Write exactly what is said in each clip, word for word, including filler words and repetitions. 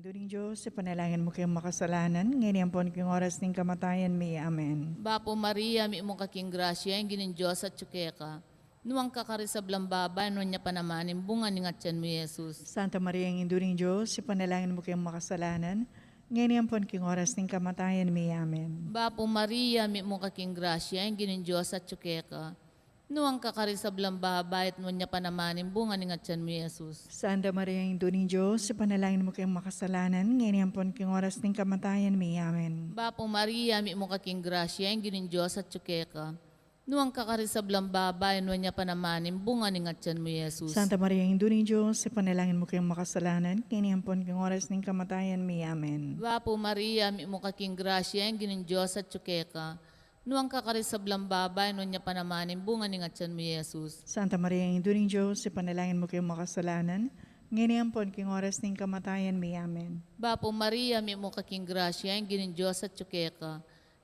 Indu ning Dios, ipanalangin mu keng makasalanan, ngeni ampon king oras ning kamatayan mi. Amen. Bapu Maria, mitmu ka king grasya, ing Ginung Dios atyu keka. Nuan ka karing sablang babai, nuan ya pa naman ing bunga ning atyan mu, Jesus. Santa Maria, Indu ning Dios, ipanalangin mu keng makasalanan, ngeni ampon king oras ning kamatayan mi. Amen. Bapu Maria, mitmu ka king grasya, ing Ginung Dios atyu keka. Nuan ka karing sablang babai, at nuan ya pa naman ing bunga ning atyan mu, Jesus. Santa Maria, Indu ning Dios, ipanalangin mu keng makasalanan, ngeni ampon king oras ning kamatayan mi. Amen. Bapu Maria, mitmu ka king grasya, ing Ginung Dios atyu keka. Nuan ka karing sablang babai, nuan ya pa naman ing bunga ning atyan mu, Jesus. Santa Maria, Indu ning Dios, ipanalangin mu keng makasalanan, ngeni ampon king oras ning kamatayan mi. Amen. Bapu Maria, mitmu ka king grasya, ing Ginung Dios atyu keka. Nuan ka karing sablang babai, nuan ya pa naman ing bunga ning atyan mu, Jesus. Santa Maria, Indu ning Dios, ipanalangin mu keng makasalanan, ngeni ampon king oras ning kamatayan mi. Amen. Bapu Maria, mitmu ka king grasya, ing Ginung Dios atyu keka.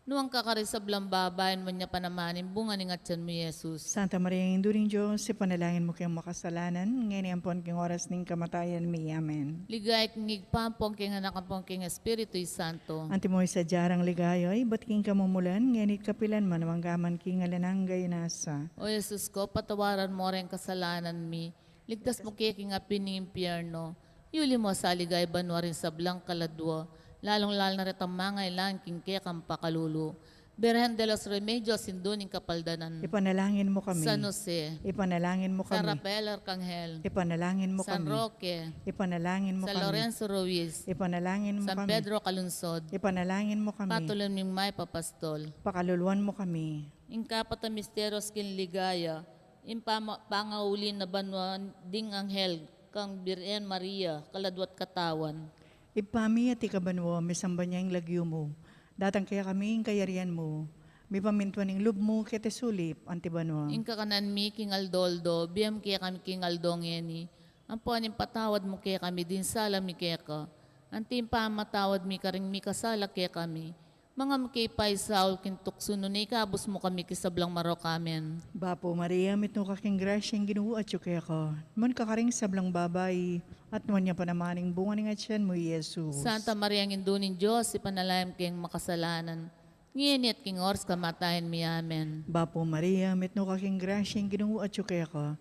Nuan ka karing sablang babai, nuan ya pa naman ing bunga ning atyan mu, Jesus. Santa Maria, Indu ning Dios, ipanalangin mu keng makasalanan, ngeni ampon king oras ning kamatayan mi. Amen. Ligaya king Ibpa, ampon king Anak, ampon king Espiritu Santo. Antimo ing sadya rang ligaya ibat king kamumulan, ngeni't kapilan man, mangga man king alang angga. Amen. O Jesus ko, patawaran mu reng kasalanan mi, ligtas mu ke king api ning impyerno, yuli mu sa ligaya banua ring sablang kaladua, lalung-lalu na retang mangailangan king kekang pakalulu. Birhen de los Remedios, Indu ning Kapaldanan. Ipanalangin mu kami. San Jose. Ipanalangin mu kami. San Rafael Arcangel. Ipanalangin mu kami. San Roque. Ipanalangin mu kami. San Lorenzo Ruiz. Ipanalangin mu kami. San Pedro Calungsod. Ipanalangin mu kami. Patulun ming maipapastol. Pakaluluan mu kami. Ing kapat a misteryos king ligaya, ing pama-, pangauli na banua ding anghel kang Birhen Maria, kaladua't katawan. Ibpa mi, atiu ka banua, misamban ya ing lagyu mu. Datang kekami ing kayarian mu. Mipamintuan ing lub mu keti sulip anti banua. Ing kakanan mi king aldo-aldo, ibie mu kekami king aldo ngeni. Ampon ipatawad mu kekami ding sala mi keka, anti ing pamamatawad mi karing mikasala kekami. Manga e mu ke paisaul king tuksu, nune ikabus mu kami king sablang marok. Amen. Bapu Maria, mitmu ka king grasya, ing Ginu atyu keka. Nuan ka karing sablang babai, at nuan ya pa naman ing bunga ning atyan mu, i Jesus. Santa Maria, Indu ning Dios, ipanalangin mu keng makasalanan, ngeni at king oras kamatayan mi. Amen. Bapu Maria, mitmu ka king grasya, ing Ginu atyu keka.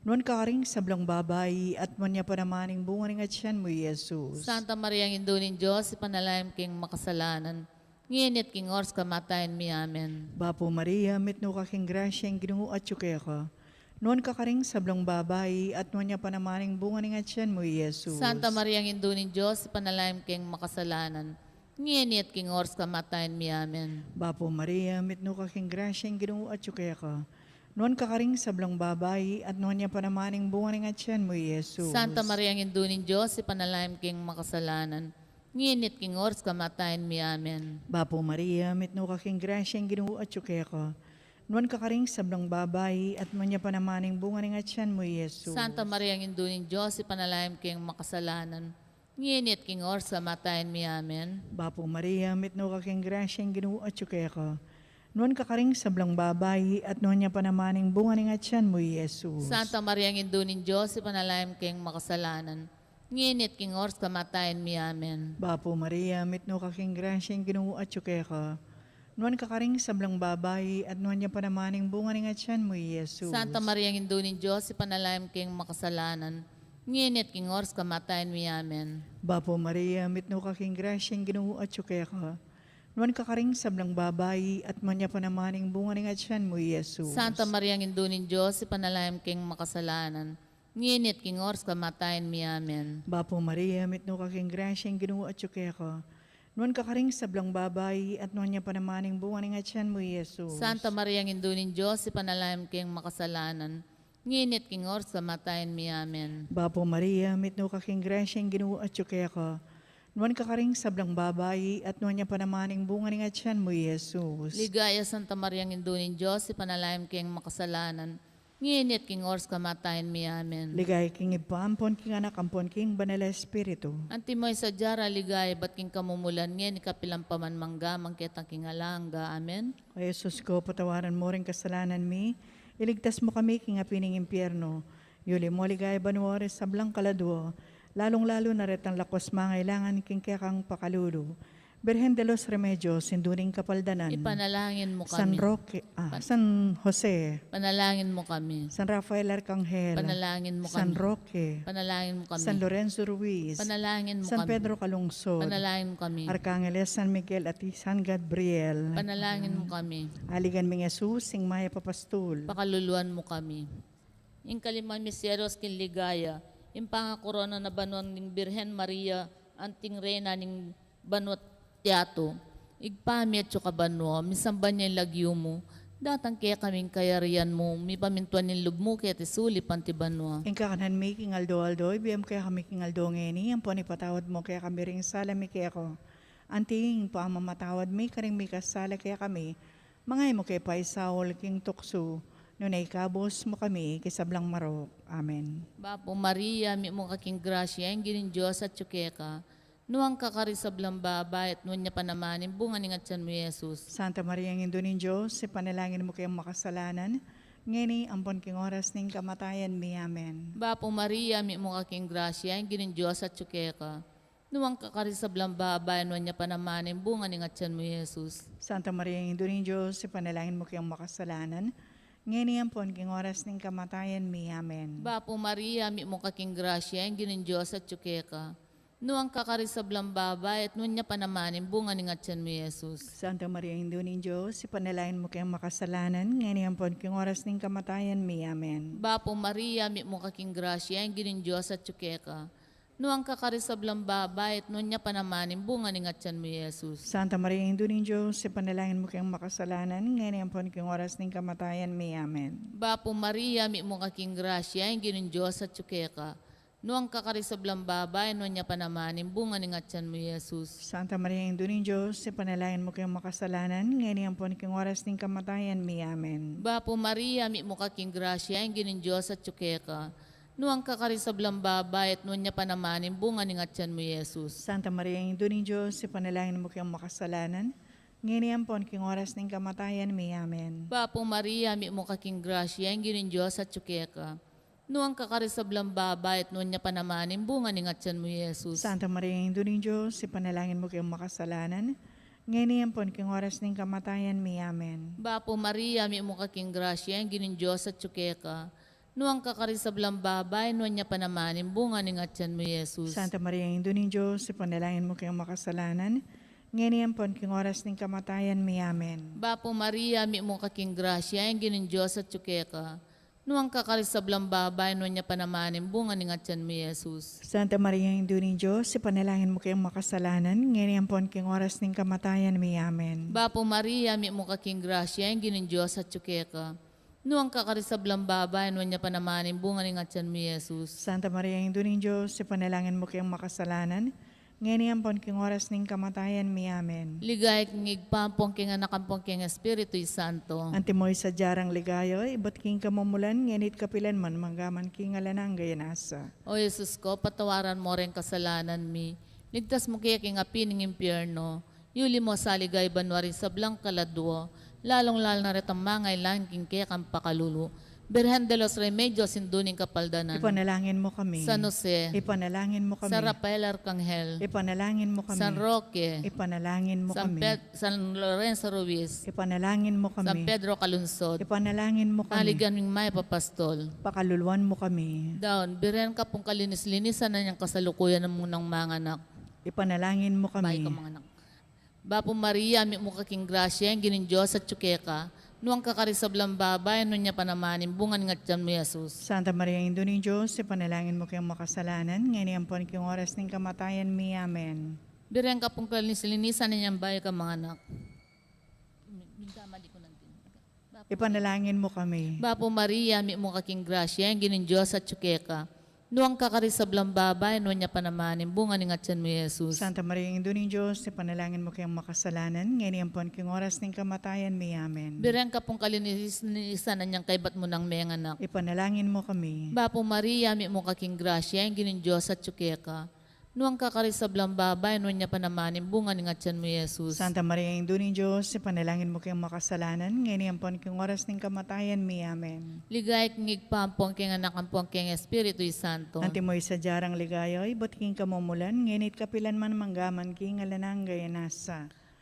Nuan ka karing sablang babai, at nuan ya pa naman ing bunga ning atyan mu, i Jesus. Santa Maria, Indu ning Dios, ipanalangin mu keng makasalanan, ngeni at king oras kamatayan mi. Amen. Bapu Maria, mitmu ka king grasya, ing Ginu atyu keka. Nuan ka karing sablang babai, at nuan ya pa naman ing bunga ning atyan mu, i Jesus. Santa Maria, Indu ning Dios, ipanalangin mu keng makasalanan, ngeni at king oras kamatayan mi. Amen. Bapu Maria, mitmu ka king grasya, ing Ginu atyu keka. Nuan ka karing sablang babai, at nuan ya pa naman ing bunga ning atyan mu, i Jesus. Santa Maria, Indu ning Dios, ipanalangin mu keng makasalanan, ngeni at king oras kamatayan mi. Amen. Bapu Maria, mitmu ka king grasya, ing Ginu atyu keka. Nuan ka karing sablang babai, at nuan ya pa naman ing bunga ning atyan mu, i Jesus. Santa Maria, Indu ning Dios, ipanalangin mu keng makasalanan, ngeni at king oras kamatayan mi. Amen. Bapu Maria, mitmu ka king grasya, ing Ginu atyu keka. Nuan ka karing sablang babai, at nuan ya pa naman ing bunga ning atyan mu, i Jesus. Santa Maria, Indu ning Dios, ipanalangin mu keng makasalanan, ngeni at king oras kamatayan mi. Amen. Bapu Maria, mitmu ka king grasya, ing Ginu atyu keka. Nuan ka karing sablang babai, at nuan ya pa naman ing bunga ning atyan mu, i Jesus. Santa Maria, Indu ning Dios, ipanalangin mu keng makasalanan, ngeni at king oras kamatayan mi. Amen. Bapu Maria, mitmu ka king grasya, ing Ginu atyu keka. Nuan ka karing sablang babai, at nuan ya pa naman ing bunga ning atyan mu, i Jesus. Santa Maria, Indu ning Dios, ipanalangin mu keng makasalanan, ngeni at king oras kamatayan mi. Amen. Bapu Maria, mitmu ka king grasya, ing Ginu atyu keka. Nuan ka karing sablang babai, at nuan ya pa naman ing bunga ning atyan mu, i Jesus. Santa Maria, Indu ning Dios, ipanalangin mu keng makasalanan, ngeni at king oras kamatayan mi. Amen. Bapu Maria, mitmu ka king grasya, ing Ginu atyu keka. Nuan ka karing sablang babai, at nuan ya pa naman ing bunga ning atyan mu, i Jesus. Ligaya, Santa Maria, Indu ning Dios, ipanalangin mu keng makasalanan, ngeni at king oras kamatayan mi. Amen. Ligaya king Ibpa, ampon king Anak, ampon king Banal a Espiritu. Antimo ing sadya rang ligaya ibat king kamumulan, ngeni, kapilan pa man, mangga man ketang king alang angga. Amen. O Jesus ko, patawaran mu ring kasalanan mi, iligtas mu kami king api ning impyerno, yuli mu ligaya banua ring sablang kaladua, lalung-lalu na retang lakuas mangailangan king kekang pakalulu. Birhen de los Remedios, Indu ning Kapaldanan. Ipanalangin mu kami. San Roque, ah, San Jose. Panalangin mu kami. San Rafael Arcangel. Panalangin mu kami. San Roque. Panalangin mu kami. San Lorenzo Ruiz. Panalangin mu kami. San Pedro Calungsod. Panalangin mu kami. Arkangeles San Miguel at San Gabriel. Panalangin mu kami. Aligan ming Jesus, ing mayap a pastul. Pakaluluan mu kami. Ing kalimang misteryo king ligaya, ing pangakorona na banua ning Birhen Maria, anting Reyna ning banua't yatu. Ibpa mi atsu ka banua, misamban ya ing lagyu mu, datang kekami ing kayarian mu, mipamintuan ing lub mu keti sulip anti banua. Ing kakanan mi king aldo-aldo, ibie mu kekami king aldo ngeni, ampon ipatawad mu kekami ring sala mi keka, anti ing pamamatawad mi karing mikasala kekami, manga e mu ke paisaul king tuksu, nune ikabus mu kami king sablang marok. Amen. Bapu Maria, mitmu ka king grasya, ing Ginung Dios atyu keka. Nuan ka karing sablang babai, at nuan ya pa naman ing bunga ning atyan mu, Jesus. Santa Maria, Indu ning Dios, ipanalangin mu keng makasalanan, ngeni ampon king oras ning kamatayan mi. Amen. Bapu Maria, mitmu ka king grasya, ing Ginung Dios atyu keka. Nuan ka karing sablang babai, nuan ya pa naman ing bunga ning atyan mu, Jesus. Santa Maria, Indu ning Dios, ipanalangin mu keng makasalanan, ngeni ampon king oras ning kamatayan mi. Amen. Bapu Maria, mitmu ka king grasya, ing Ginung Dios atyu keka. Nuan ka karing sablang babai, at nuan ya pa naman ing bunga ning atyan mu, Jesus. Santa Maria, Indu ning Dios, ipanalangin mu keng makasalanan, ngeni ampon king oras ning kamatayan mi. Amen. Bapu Maria, mitmu ka king grasya, ing Ginung Dios atyu keka. Nuan ka karing sablang babai, at nuan ya pa naman ing bunga ning atyan mu, Jesus. Santa Maria, Indu ning Dios, ipanalangin mu keng makasalanan, ngeni ampon king oras ning kamatayan mi. Amen. Bapu Maria, mitmu ka king grasya, ing Ginung Dios atyu keka. Nuan ka karing sablang babai, nuan ya pa naman ing bunga ning atyan mu, Jesus. Santa Maria, Indu ning Dios, ipanalangin mu keng makasalanan, ngeni ampon king oras ning kamatayan mi. Amen. Bapu Maria, mitmu ka king grasya, ing Ginung Dios atyu keka. Nuan ka karing sablang babai, at nuan ya pa naman ing bunga ning atyan mu, Jesus. Santa Maria, Indu ning Dios, ipanalangin mu keng makasalanan, ngeni ampon king oras ning kamatayan mi. Amen. Bapu Maria, mitmu ka king grasya, ing Ginung Dios atyu keka. Nuan ka karing sablang babai, at nuan ya pa naman ing bunga ning atyan mu, Jesus. Santa Maria, Indu ning Dios, ipanalangin mu keng makasalanan, ngeni ampon king oras ning kamatayan mi. Amen. Bapu Maria, mitmu ka king grasya, ing Ginung Dios atyu keka. Nuan ka karing sablang babai, nuan ya pa naman ing bunga ning atyan mu, Jesus. Santa Maria, Indu ning Dios, ipanalangin mu keng makasalanan, ngeni ampon king oras ning kamatayan mi. Amen. Bapu Maria, mitmu ka king grasya, ing Ginung Dios atyu keka. Nuan ka karing sablang babai, nuan ya pa naman ing bunga ning atyan mu, Jesus. Santa Maria, Indu ning Dios, ipanalangin mu keng makasalanan, ngeni ampon king oras ning kamatayan mi. Amen. Bapu Maria, mitmu ka king grasya, ing Ginung Dios atyu keka. Nuan ka karing sablang babai, nuan ya pa naman ing bunga ning atyan mu, Jesus. Santa Maria, Indu ning Dios, ipanalangin mu keng makasalanan, ngeni ampon king oras ning kamatayan mi. Amen. Ligaya king Ibpa, ampon king Anak, ampon king Espiritu Santo. Antimo ing sadya rang ligaya, ibat king kamumulan, ngeni't kapilan man, manggaman king alang angga. Amen. O Jesus ko, patawaran mu ring kasalanan mi. Ligtas mu kami king api ning impyerno. Yuli mu sa king ligaya banua ring sablang kaladua, lalung-lalu na retang mangailangan king kekang pakalulu. Birhen de los Remedios, Indu ning Kapaldanan. Ipanalangin mu kami. San Jose. Ipanalangin mu kami. San Rafael Arcangel. Ipanalangin mu kami. San Roque. Ipanalangin mu kami. San Ped-, San Lorenzo Ruiz. Ipanalangin mu kami. San Pedro Calungsod. Ipanalangin mu kami. Aligan ming mayap a pastol. Pakaluluan mu kami. Daun, Birhen ka pung kalinis-linisan nang kasalukuyan mung manganak. Ipanalangin mu kami. Bayu kang manganak. Bapu Maria, mitmu ka king grasya, ing Ginung Dios atyu keka. Nuan ka karing sablang babai, nuan ya pa naman ing bunga ning atyan mu, Jesus. Santa Maria, Indu ning Dios, ipanalangin mu keng makasalanan, ngeni ampon king oras ning kamatayan mi. Amen. Birhen ka pung kalinis-linisan nang bayu kang manganak. Minta mali ko nang tin-, Ipanalangin mu kami. Bapu Maria, mitmu ka king grasya, ing Ginung Dios atyu keka. Nuan ka karing sablang babai, nuan ya pa naman ing bunga ning atyan mu, Jesus. Santa Maria, Indu ning Dios, ipanalangin mu keng makasalanan, ngeni ampon king oras ning kamatayan mi. Amen. Birhen ka pung kalinis-linisan nang kaybat mu nang menganak. Ipanalangin mu kami. Bapu Maria, mitmu ka king grasya, ing Ginung Dios atyu keka. Nuan ka karing sablang babai, nuan ya pa naman ing bunga ning atian mu, Jesus. Santa Maria, Indu ning Dios, ipanalangin mu keng makasalanan, ngeni ampon king oras ning kamatayan mi. Amen. Ligaya king Ibpa, ampon king Anak, ampon king Espiritu Santo. Antimo ing sadya rang ligaya, ibat king kamumulan, ngeni at kapilan man, mangga man king alang angga. Amen.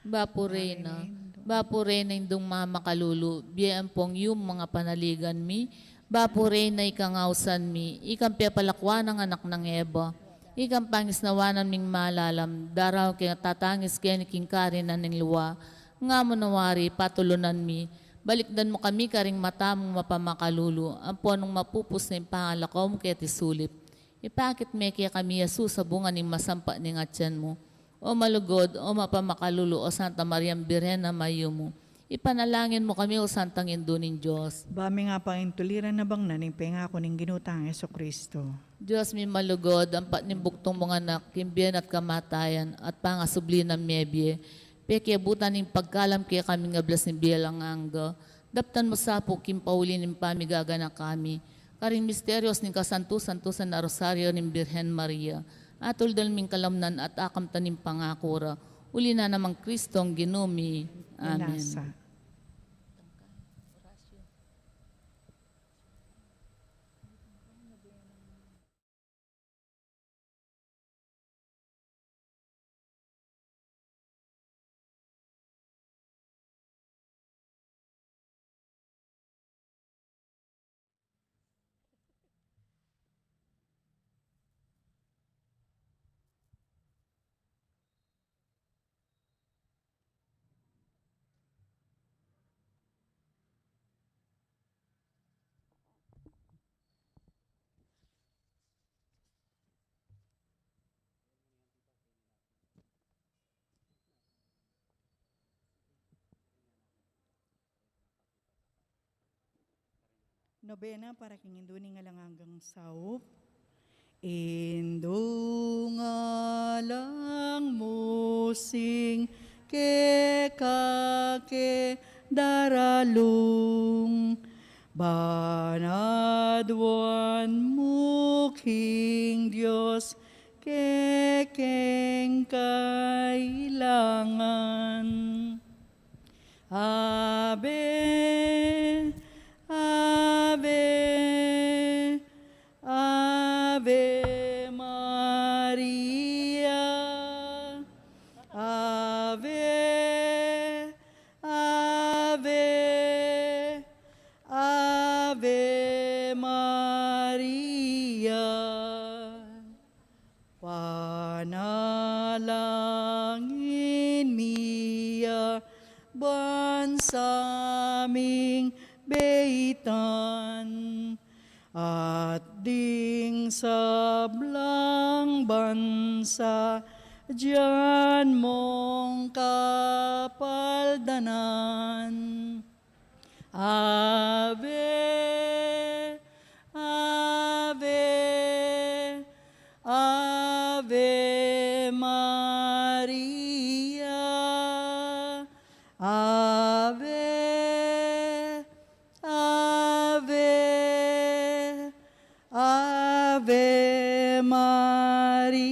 Bapu Reyna, Bapu Reyna, Indung mamakalulu, bie ampon yumu ing panaligan mi. Bapu Reyna, ikang ausan mi, ikang pepalakuan ning anak nang Eva, ikang pangisnawan ming malalam, daraun king tatangis keni king karinan ning lua. Nga mu na wari, patulunan mi, balikdan mu kami karing mata mung mapamakalulu, ampon nung mapupus na ing pangalako mu keti sulip, ipakit me kekami i Jesus a bunga ning masampat ning atian mu. O malugud, o mapamakalulu, o Santa Mariang Birhen a mayumu, ipanalangin mu kami, o Santang Indu ning Dios. Ba ming apaintuliran a bangnan ing pengaku ning Ginu tang Jesucristo. Dios mi malugud, ampat ning bugtung mung anak, king bie na at kamatayan, at pangasubli nang mebie, pekiabutan ning pagkalam kekami king ablas ning bie alang angga, daptan mu sa pu king pauli ning pamigaganaka mi karing misterios ning kasantu-santusan a Rosario ning Birhen Maria, at uldal ming kalamnan at akamtan ning pangaku ra, uli na nang Cristong Ginu mi. Amen. Nasa. Nobena para king Indu ning alang anggang saup. Indu, ngalang mu sing keka ke daralung, ban aduan mu king Dios kekeng kailangan. Ave, ave, Ave Maria. Ave, ave, Ave Maria. Panalangin mi ya ban sa ming beitan, at ding sablang bansa dian mong kapaldanan. Ave, ave, Ave Maria. Ave, ave, Ave Maria.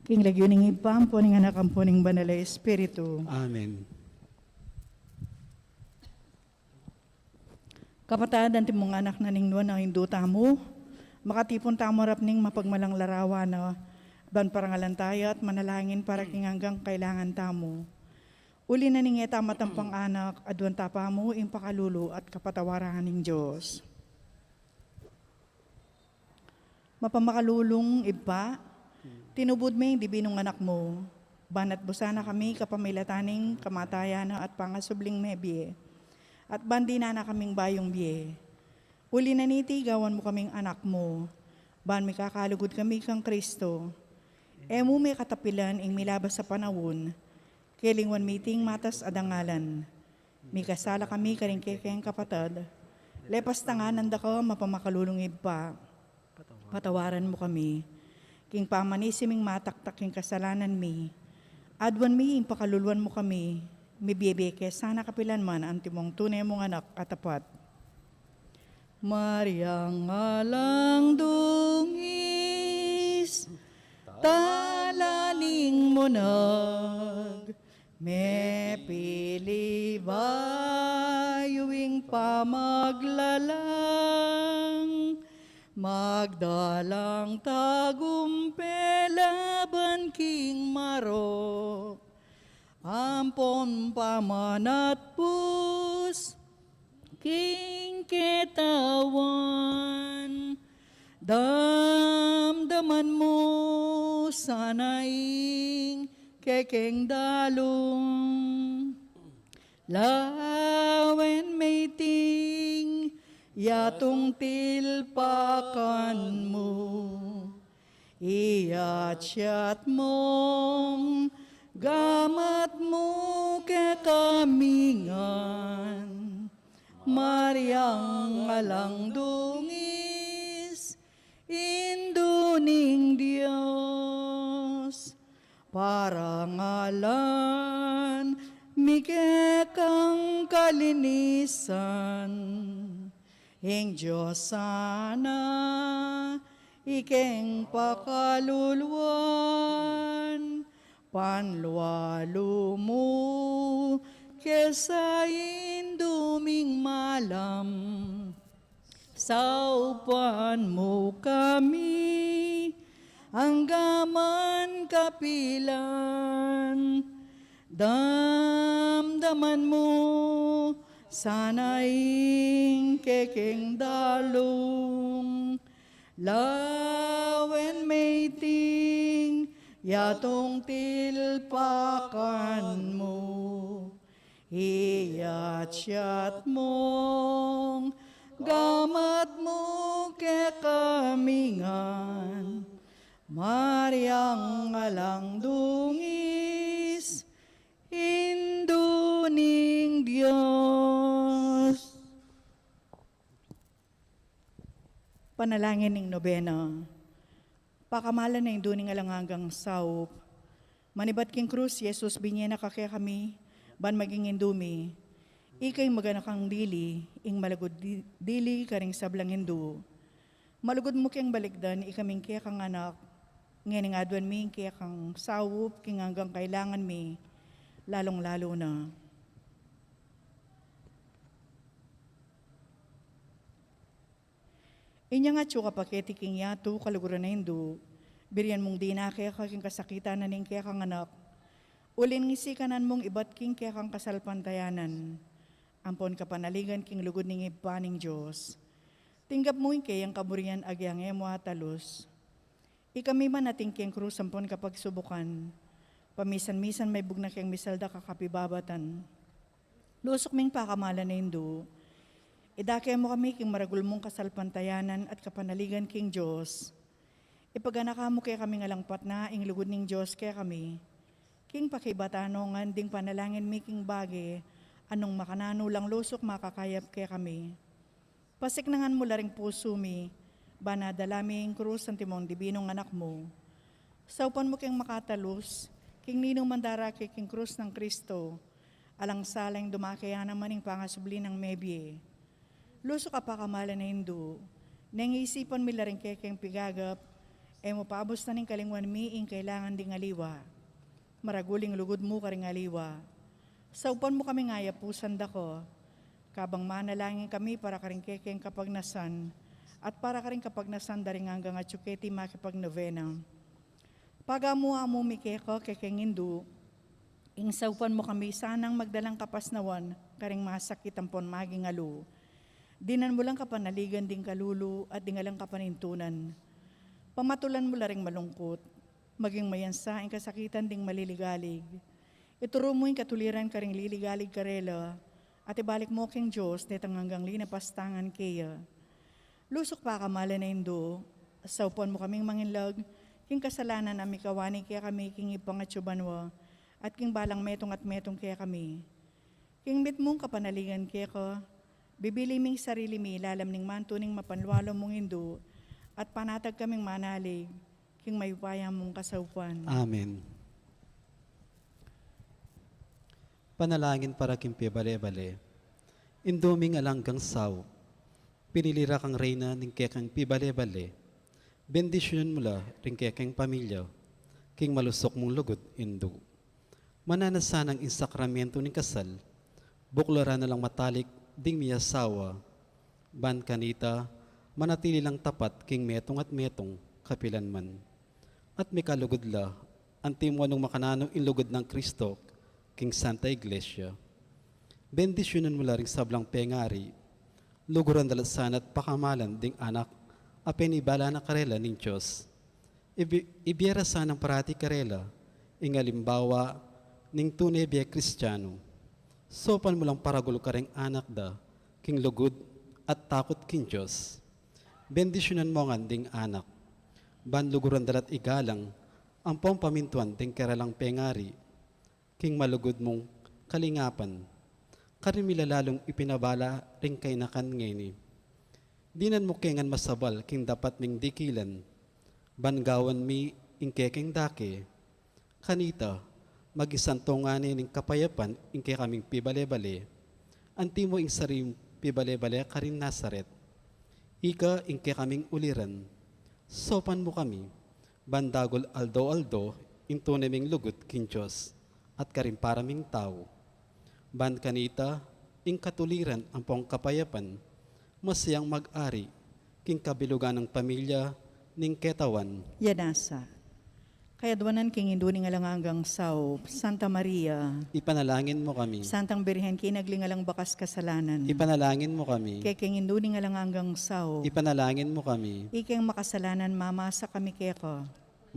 King lagyu ning Ibpa, ampo ning Anak, ampo ning Banal a Espiritu. Amen. Kapatad, antimong anak na ning nuan a Indu tamu, makatipun tamu arap ning mapagmalang larawan na ban parangalan taya at manalangin para king anggang kailangan tamu. Uli na ning e ta matampang anak, aduan ta pamu ing pakalulu at kapatawaran ning Dios. Mapamakalulung Ibpa, tinubud me ing dibinung Anak mu, ban atbusan na kami kapamilatan ning kamatayan na at pangasubling mebie, at ban dinan na kaming bayung bie. Uli na niti, gawan mu kaming anak mu, ban mikakalugud kami kang Kristo. E mu me katapilan ing milabas a panaun, kelingwan mi iting matas a dangalan. Mikasala kami karing kekeng kapatad. Lepas tanganan da ka, mapamakalulung Ibpa, patawaran mu kami king pamanisi ming mataktak king kasalanan mi. Aduan mi ing pakaluluan mu kami, mibie-bie ke sana kapilan man antimong tune mung anak a tapat. Mariang alang dungi Talaning munag, mepili bayu ing pamaglalang, magdalang tagumpe laban king marok, ampon pamanatpus king ketawan. Damdaman mu sana ing kekeng dalung, lawen me iting yatung tilpakan mu. Iyatyat mung gamat mu kekami ngan, Mariang alang dungis, Indu ning Dios. Parangalan mi kekang kalinisan, ing Dios sana ikeng pakaluluan, panlualu mu kesa indu ming malam. Saupan mu kami anggaman kapilan. Damdaman mu sana ing kekeng dalung, lawen me iting yatung tilpakan mu. Iyatyat mung gamat mu kekami ngan, Mariang alang dungis, Indu ning Dios. Panalangin ning nobena. Pakamalan a Indu ning alang anggang saup, manibat king krus, Jesus, binye na ka kekami ban maging Indu mi. Ika ing maganakang dili, ing malugud di-, dili karing sablang indu. Malugud mu keng balikdan ikaming kekang anak, ngening aduan mi ing kekang saup king anggang kailangan mi, lalung-lalu na. Inyang atyu ka pa keti king yatu, kaluguran a Indu, birian mung dina keka king kasakitan na ning kekang anak, uli ning sikanan mung ibat king kekang kasalpantayanan, ampon kapanaligan king lugud ning Ibpa ning Dios. Tinggap mu ing keyang kaburian agyang e mu atalus. Ikami man ating keng krus ampon kapagsubukan, pamisan-misan maibug na keng misaldak a kapibabatan. Lusuk ming pakamalan a Indu, idake mu kami king maragul mung kasalpantayanan at kapanaligan king Dios. Ipaganaka mu kekaming alang patna ing lugud ning Dios kekami. King pakibatan no ngan ding panalangin mi king bage a nung makananu lang lusuk makakayap kekami. Pasiknangan mu la ring pusu mi, ban adala mi ing krus antimong dibinung anak mu. Saupan mu keng makatalus king ninuman darake king krus nang Kristo, alang sala ing dumake ya naman ing pangasubli nang mebie. Lusuk a pakamalan a Indu, neng isipan mi la ring kekeng pigagap, e mu pabustan ing kalingwan mi ing kailangan ding aliwa. Maragul ing lugud mu karing aliwa. Saupan mu kaming ayapusan da ka, kabang manalangin kami para karing kekeng kapagnasan, at para karing kapagnasan da ring anggang atyu keti makipagnovena. Pagamu-amu mi keka, kekeng Indu, ing saupan mu kami sanang magdalang kapasnawan karing masakit ampon maging alu. Dinan mu lang kapanaligan ding kalulu at ding alang kapanintunan. Pamatulan mu la ring malungkut, maging mayansa ing kasakitan ding maliligalig. Ituru mu ing katuliran karing liligalig karela, at ibalik mu keng Dios detang anggang linapastangan keya. Lusuk pakamalan a Indu, saupan mu kaming manginlag king kasalanan a mikawani kekami king Ibpang atyu banua, at king balang metung at metung kekami. King mitmung kapanaligan keka, bibili ming sarili mi lalam ning mantu ning mapanlualu mung Indu, at panatag kaming manalig king mayupaya mung kasaupan. Amen. Panalangin para king pibale-bale. Indu ming alang anggang saup, pinili ra kang reyna ning kekeng pibale-bale. Bendisyunan mu la ring kekeng pamilya. king malusuk mung lugud, Indu. Mananu sanang ing sakramentu ning kasal, buklaran na lang matalik ding miasawa, ban kanita manatili lang tapat king metung at metung kapilan man. At mikalugud la, antimo nung makananu ing lugud nang Kristo king Santa Iglesia. Bendisyunan mu la ring sablang pengari, luguran da la sana at pakamalan ding anak a penibala na karela ning Dios. Ibi-, ibie ra sanang parati karela ing alimbawa ning tune bie Kristiano. Saupan mu lang paragul kareng anak da king lugud at takut king Dios. Bendisyunan mu ngan ding anak, ban luguran da la't igalang ampong pamintuan ding karelang pengari king malugud mung kalingapan. Karin mi la lalung ipinabala ring kainakan ngeni. Dinan mu ke ngan masabal king dapat ming dikilan, ban gawan mi ing kekeng dake. Kanita, maging santungan ne ning kapayapan ing kekaming pibale-bale, antimo ing sarili mung pibale-bale karin Nazaret. Ika ing kekaming uliran. Saupan mu kami, ban dagul aldo-aldo ing tune ming lugud king Dios at karing para ming tau. Ban kanita, ing katuliran ampong kapayapan, masayang mag-ari king kabilugan nang pamilya ning ketawan. Yanasa. Kayadwanan king Indu ning alang anggang saup, Santa Maria. Ipanalangin mu kami. Santang Birhen king alang anggang bakas kasalanan. Ipanalangin mu kami. Kekeng Indu ning alang anggang saup. Ipanalangin mu kami. Ikeng makasalanan, mamasa kami keka.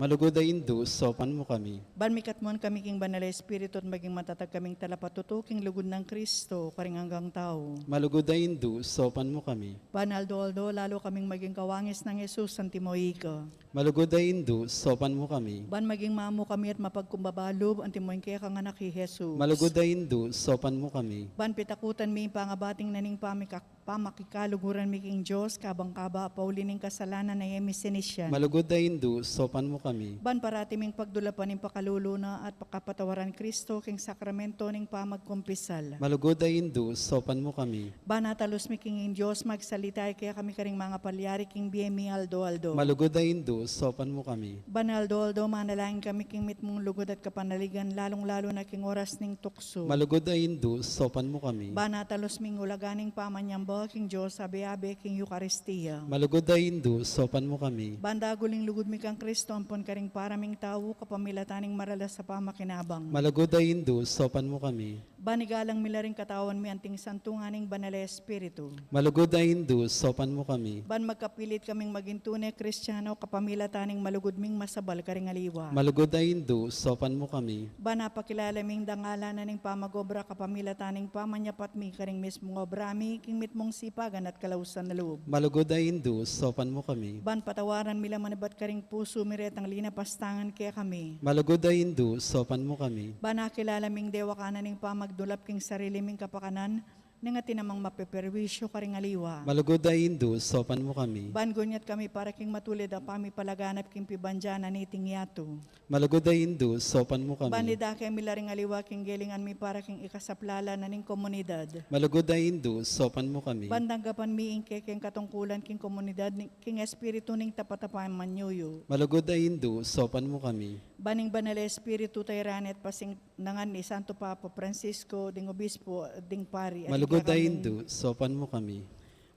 Malugud a Indu, saupan mu kami. Ban mikatmuan kami king Banal a Espiritu at maging matatag kaming talapatutu king lugud nang Kristo, karing anggang tau. Malugud a Indu, saupan mu kami. Ban aldo-aldo lalu kaming maging kawangis nang Jesus antimo ika. Malugud a Indu, saupan mu kami. Ban maging mamu kami at mapagkumbaba lub antimo ing kekang anak i Jesus. Malugud a Indu, saupan mu kami. Ban pitakutan mi ing pangabating na ning pamika-, pamakikaluguran mi king Dios, kabang kaba a pauli ning kasalanan a e mi sinisian. Malugud a Indu, saupan mu kami. Ban parati ming pagdulapan ing pakalulu na at pakapatawaran Kristo king sakramento ning pamagkumpisal. Malugud a Indu, saupan mu kami. Ban atalus mi king ing Dios magsalita ya kekami karing mangapalyari king bie mi aldo-aldo. Malugud a Indu, saupan mu kami. Ban aldo-aldo manalangin kami king mitmung lugud at kapanaligan, lalung-lalu na king oras ning tuksu. Malugud a Indu, saupan mu kami. Ban atalus ming ulaga ning pamanyamba king Dios abe-abe king Eukaristia. Malugud a Indu, saupan mu kami. Ban dagul ing lugud mi kang Kristo ampon karing para ming tau kapamilatan ning maralas a pamakinabang. Malugud a Indu, saupan mu kami. Ban igalang mi la ring katawan mi anting santungan ning Banal a Espiritu. Malugud a Indu, saupan mu kami. Ban magkapilit kaming maging tune Kristiano kapamilatan ning malugud ming masabal karing aliwa. Malugud a Indu, saupan mu kami. Ban apakilala ming dangalan na ning pamag-obra kapamilatan ning pamanyapat mi karing mismung obra mi king mitmung sipagan at kalausan na lub. Malugud a Indu, saupan mu kami. Ban patawaran mi la manibat karing pusu mi retang linapastangan kekami. Malugud a Indu, saupan mu kami. Ban akilala ming dewakan na ning pamagdulap king sarili ming kapakanan, nung atin namang mapeperwisyu karing aliwa. Malugud a Indu, saupan mu kami. Ban gunyat kami para king matulid a pamipalaganap king pibandian na niting yatu. Malugud a Indu, saupan mu kami. Ban idake mi la ring aliwa king gelingan mi para king ikasaplala na ning komunidad. Malugud a Indu, saupan mu kami. Ban tanggapan mi ing kekeng katungkulan king komunidad ning, king espiritu ning tapat a pamanyuyu. Malugud a Indu, saupan mu kami. Ban ing Banal a Espiritu tayran at pasing nangan ni Santo Papa Francisco, ding obispo, ding pari, at Malugud a kekami. Indu, saupan mu kami.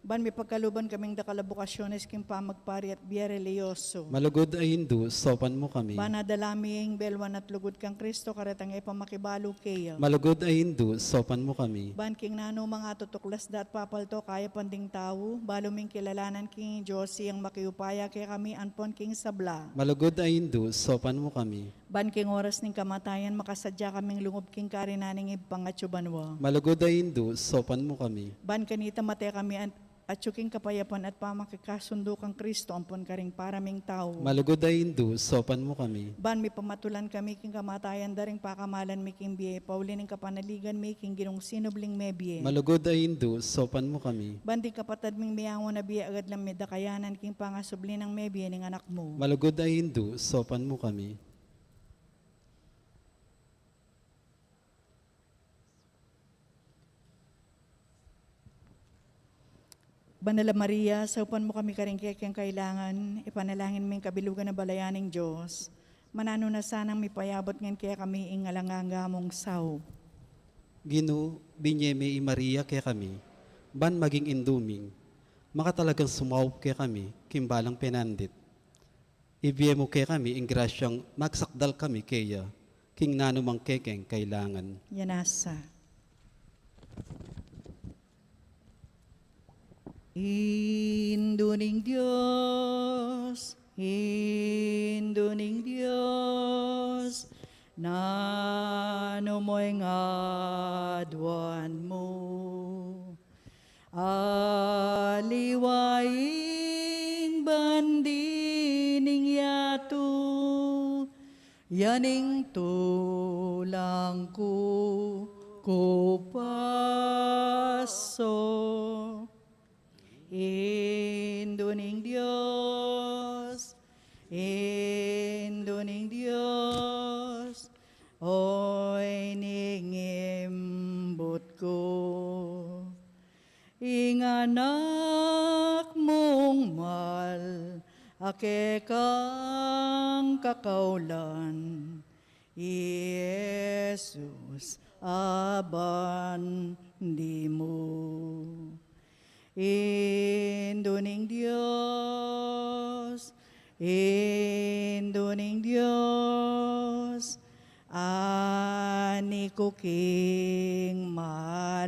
Ban mipagkaluban kaming dakal a bokasyones king pamagpari at bie relihiyoso. Malugud a Indu, saupan mu kami. Ban adala mi ing belwan at lugud kang Kristo karetang e pa makibalu keya. Malugud a Indu, saupan mu kami. Ban king nanu mang atutuklas da at papalto kayapan ding tau, balu ming kilalanan king Dios yang makiupaya kekami ampon king sabla. Malugud a Indu, saupan mu kami. Ban king oras ning kamatayan, makasadya kaming lungub king karinan ning Ibpang atsu banua. Malugud a Indu, saupan mu kami. Ban kanita mate kami at, atsu king kapayapan at pamakikasundu kang Kristo ampon karing para ming tau. Malugud a Indu, saupan mu kami. Ban mipamatulan kami king kamatayan da ring pakamalan mi king bie, pauli ning kapanaligan mi king Ginung sinubling mebie. Malugud a Indu, saupan mu kami. Ban ding kapatad ming miyawan a bie agad lang midakayanan king pangasubli nang mebie ning Anak mu. Malugud a Indu, saupan mu kami. Banal a Maria, saupan mu kami karing kekeng kailangan, ipanalangin ming kabilugan a balayan ning Dios. Mananu na sanang mipayabut ngan kekami ing alang angga mung saup. Ginu, binye me i Maria kekami, ban maging indu mi, makatalagang sumaup kekami king balang penandit. Ibie mu kekami ing grasyang magsakdal kami keya king nanu mang kekeng kailangan. Yan na sa. Indu ning Dios, Indu ning Dios, nanu mo ing aduan mu? Aliwa ing bandi ning yatu, ya ning tulang ku kupaso. Indu ning Dios, Indu ning Dios, oy ning imbut ku. Ing anak mung mal, a kekang kakaulan, i Jesus a bandi mu. Indu ning Dios, Indu ning Dios, ani ku king malat.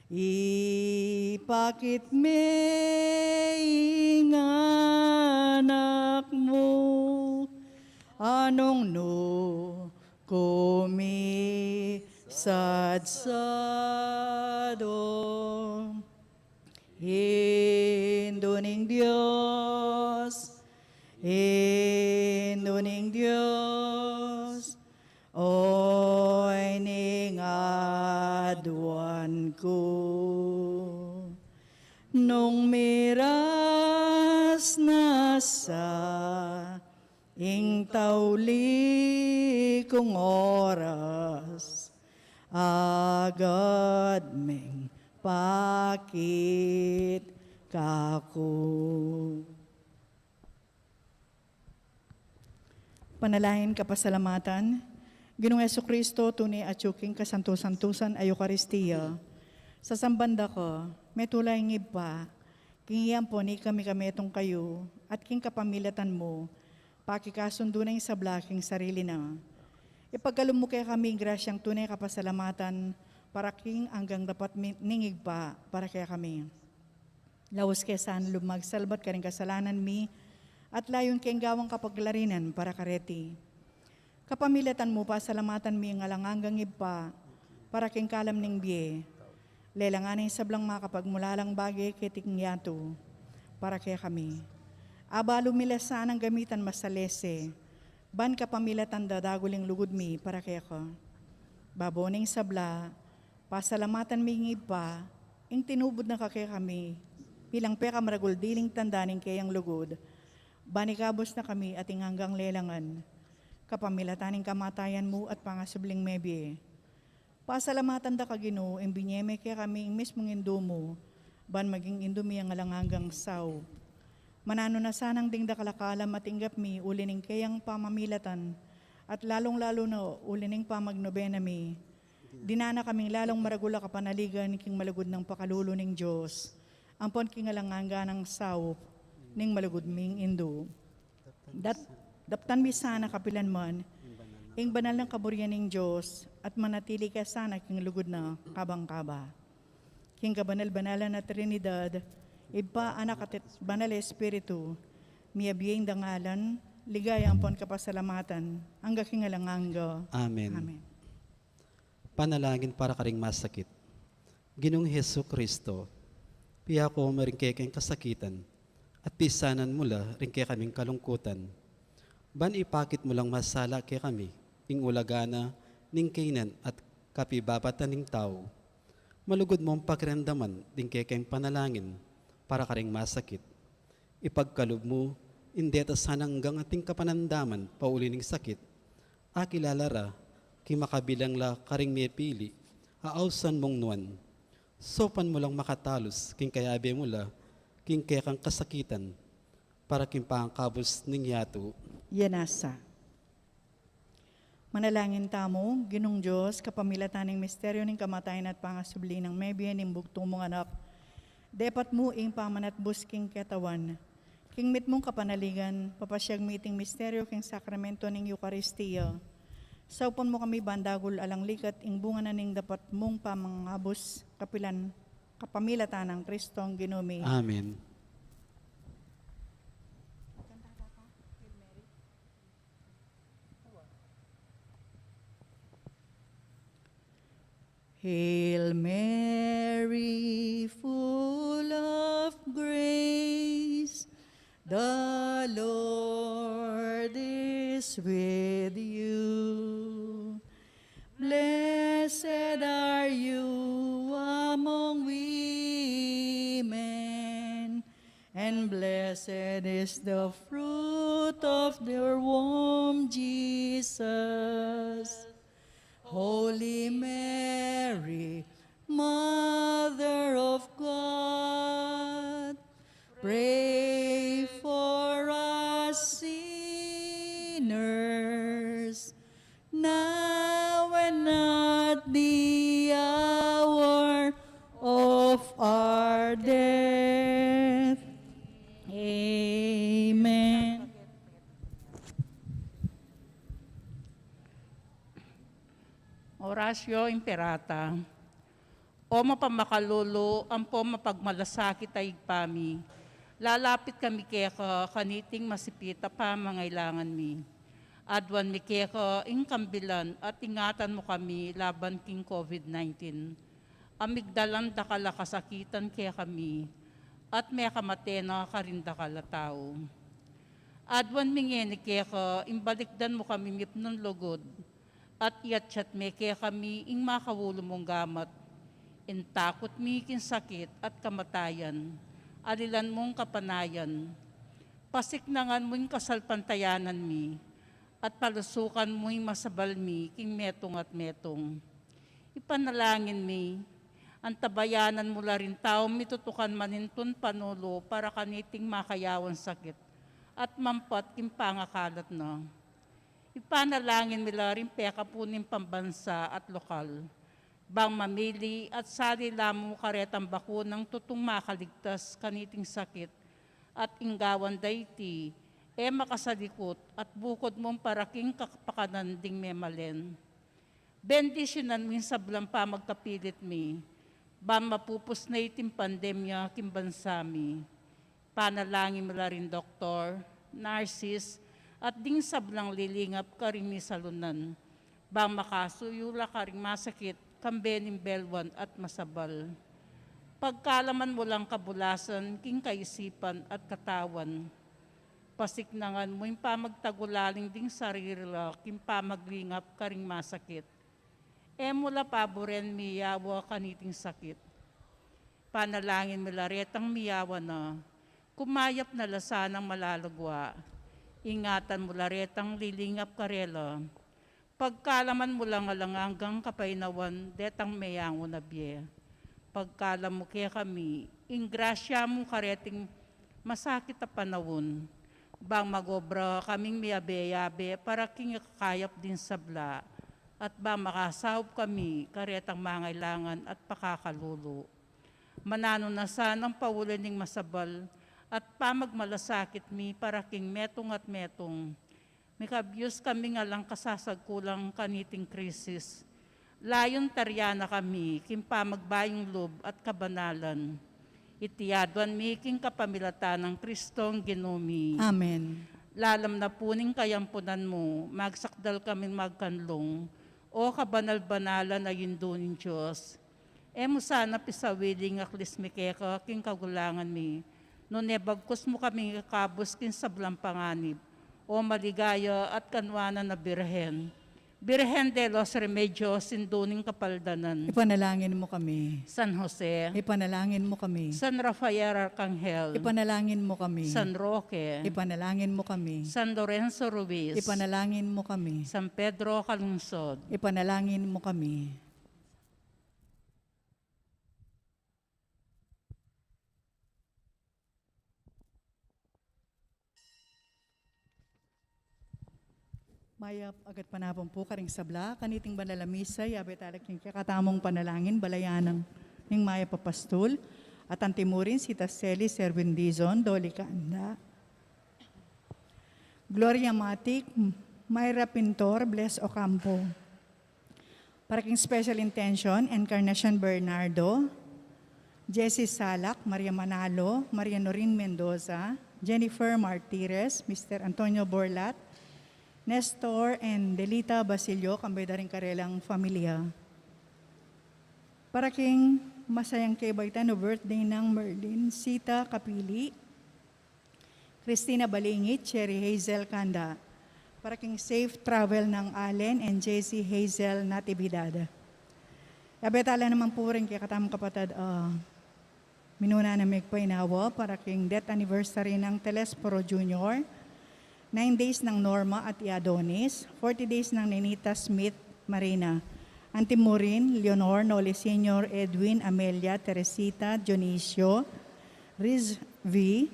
Ipakit me ing anak mu, a nung nu kumisadsadu. Indu ning Dios, Indu ning Dios, oy ning aduan ku. Nung miras na sa ing tauli kung oras, agad meng pakit kaku. Panalangin kapasalamatan. Ginung Jesucristo, tune atyu king kasantu-santusan a Eukaristia. Sasamban da ka, metula ing Ibpa, king iya ampon ikami kametung kayu, at king kapamilatan mu, pakikasundu na ing sabla king sarili na. Ipagkalub mu kekami ing grasyang tune kapasalamatan, para king anggang dapat mi-, ning Ibpa, para kekami. Laus ke sana lub magsalbat karing kasalanan mi, at layun keng gawang kapaglarinan para kareti. Kapamilatan mu, pasalamatan mi ing alang anggang Ibpa, para king kalam ning bie. Lelangan ing sablang makapagmulalang bage keti king yatu, para kekami. Abalu mi la sanang gamitan masalese, ban kapamilatan da dagul ing lugud mi para keka. Babo ning sabla, pasalamatan mi ing Ibpa, ing tinubud na ka kekami, bilang pekamaragul diling tanda ning keyang lugud, ban ikabus na kami ating anggang lelangan, kapamilatan ning kamatayan mu at pangasubling mebie. Pasalamatan da ka, Ginu, ing binye me kekami ing mismung Indu mu, ban maging Indu mi ing alang anggang saup. Mananu na sanang ding dakal a kalam a tinggap mi uli ning keyang pamamilatan, at lalung-lalu na uli ning pamagnobena mi, dinan na kaming lalung maragul a kapanaligan king malugud nang pakalulu ning Dios, ampon king alang angga nang saup ning malugud ming Indu. Dat-, daptan mi sana kapilan man ing banal nang kaburian ning Dios, at manatili ka sana king lugud na kabang kaba. King kabanal-banalan a Trinidad, Ibpa, Anak, at Banal Espiritu, miyabie ing dangalan, ligaya ampon kapasalamatan, angga king alang angga. Amen. Amen. Panalangin para karing masakit. Ginung Jesucristo, piako mu ring kekeng kasakitan, at pisanan mu la ring kekaming kalungkutan. Ban ipakit mu lang masala kekami ing ulaga na ning kaynan at kapibabatan ning tau. Malugud mung pakiramdaman ding kekeng panalangin para karing masakit. Ipagkalub mu ing deta sanang anggang ating kapanamdaman pauli ning sakit, akilala ra king makabilang la karing mepili a ausan mung nuan. Saupan mu lang makatalus king kayabe mu la king kekang kasakitan. para king pangakabus ning yatu. Yan nasa. Manalangin tamu. Ginung Dios, kapamilatan ning misteryo ning kamatayan at pangasubli nang mebie ning bugtung mung anak, depat mu ing pamanatbus king ketawan. King mitmung kapanaligan, papasyag mi iting misteryo king sakramento ning Eukaristia. Saupan mu kami bandagul alang likat ing bunga na ning dapat mung pamangabus kapilan kapamilatan nang Kristong Ginu mi. Amen. Hail Mary, full of grace, the Lord is with you. Blessed are you among women, and blessed is the fruit of your womb, Jesus. Holy Mary, Mother of God, pray for us sinners, now and at the hour of our death. Amen. Oratio Imperata. O mapamakalulu ampo mapagmalasakit a Ibpa mi, lalapit kami keka kaniting masipit a pamangailangan mi. Aduan mi keka ing kambilan at ingatan mu kami laban king COVID nineteen. A migdalan dakal a kasakitan kekami, at mekamate na karing dakal a tau. Aduan mi ngeni keka ing balikdan mu kami mipnun lugud, at iyatyat me kekami ing makaulu mung gamat. Ing takut mi king sakit at kamatayan, alilan mung kapanayan. Pasiknangan mu ing kasalpantayanan mi, at palusukan mu ing masabal mi king metung at metung. Ipanalangin mi, antabayanan mu la ring taung mitutukan manintun panulu para kaniting makayawan sakit, at mampat king pangakalat na. Ipanalangin mi la ring pekapu ning pambansa at lokal, bang mamili at sali la mu karetang bakunang tutung makaligtas kaniting sakit, at ing gawan da iti, e makasalikut at bukud mung para king kapakanan ding memalen. Bendisyunan mu ing sablang pamagkapilit mi, ban mapupus na iting pandemya king bansa mi. Panalangin mu la ring doktor, narsis, at ding sablang lilingap karing misalunan, bang makasuyu la karing masakit, kambe ning belwan at masabal. Pagkalaman mu lang kabulasan king kaisipan at katawan. Pasiknangan mu ing pamagtagulaling ding sarili la king pamaglingap karing masakit. E mu la paburen miyawa kaniting sakit. Panalangin mu la retang miyawa na, kumayap na la sanang malalagwa. Ingatan mu la retang lilingap karela. Pagkalaman mu lang alang anggang kapaynawan detang meyangu na bie. Pagkalam mu kekami ing grasya mu kareting masakit a panaun, bang magobra kaming miyabe-yabe para king ikakayap ding sabla, at bang makasaup kami karetang mangailangan at pakakalulu. Mananu na sanang pauli ning masabal at pamagmalasakit mi para king metung at metung. Mikabyus kaming alang kasasagkulang kaniting krisis. Layun taryan na kami king pamagbayung lub at kabanalan. Iti aduan mi king kapamilatan nang Kristong Ginu mi. Amen. Lalam na pu ning kayampunan mu, magsakdal kaming magkanlung, O kabanal-banalan a Indu ning Dios. E mu sana pisawili ing aklis mi keka king kagulangan mi, nune bagkus mu kaming ikabus king sablang panganib, O maligaya at kanuanan a Birhen. Birhen de los Remedios, Indu ning Kapaldanan. Ipanalangin mu kami. San Jose. Ipanalangin mu kami. San Rafael Arcangel. Ipanalangin mu kami. San Roque. Ipanalangin mu kami. San Lorenzo Ruiz. Ipanalangin mu kami. San Pedro Calungsod. Ipanalangin mu kami. Mayap a gatpanapun pu karing sabla. Kaniting banal a misa, yabe tala king kekatamung panalangin, balayan ning mayap a pastul, at antimurin si Taseli Serwin Dizon, Doli Kanda, Gloria Matic, Myra Pintor, Bless Ocampo. Para king special intention, Encarnacion Bernardo, Jessie Salak, Maria Manalo, Maria Norin Mendoza, Jennifer Martires, Mister Antonio Borlat, Nestor and Delita Basilio, kambe da ring karelang familia. Para king masayang kebaitan o birthday nang Merlin Sita Kapili, Christina Balingit, Cherry Hazel Kanda. Para king safe travel nang Allen and Jessie Hazel Natividad. Yabe tala naman pu ring kekatamung kapatad, ah, minuna na migpainawa para king death anniversary nang Telesforo Junior, nine days nang Norma at i Adonis, forty days nang Ninita Smith Marina, antimurin Leonor, Noli Senior, Edwin, Amelia, Teresita, Dionisio, Riz V,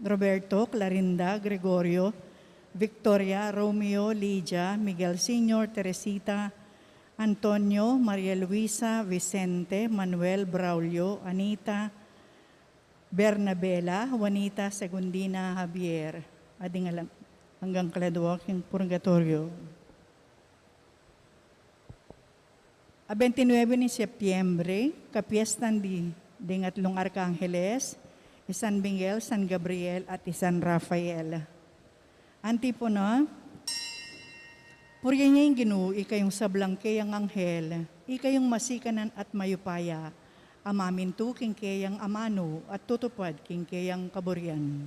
Roberto, Clarinda, Gregorio, Victoria, Romeo, Lydia, Miguel Senior, Teresita, Antonio, Maria Luisa, Vicente, Manuel, Braulio, Anita, Bernabela, Juanita, Segundina, Javier, a ding alang anggang kaladua king purgatoryo. A bentinuebe ning Setyembre, kapiestan di ding atlung arkangeles, i San Miguel, San Gabriel, at i San Rafael. Antipona. Purian ye ing Ginu, ikayung sablang keyang anghel, ikayung masikanan at mayupaya, a mamintu king keyang amanu at tutupad king keyang kaburian.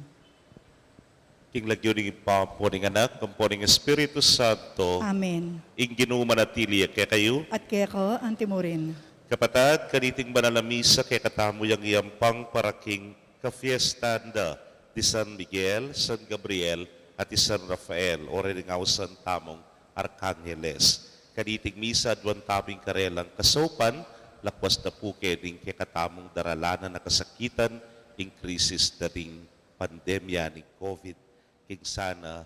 King lagyu ning Ibpa, ampo ning Anak, ampo ning Espiritu Santo. Amen. Ing Ginu manatili ya kekayu. At keka antimurin. Kapatad, kaniting banal a misa kekatamu yang iampang para king kafiestan da di San Miguel, San Gabriel, at i San Rafael, o reni ring ausan tamung arkangeles. Kaniting misa aduan tamu ing karelang kasaupan, lakwas na pu keni ing kekatamung daralanan a kasakitan, ing krisis da ring pandemya ning COVID, king sana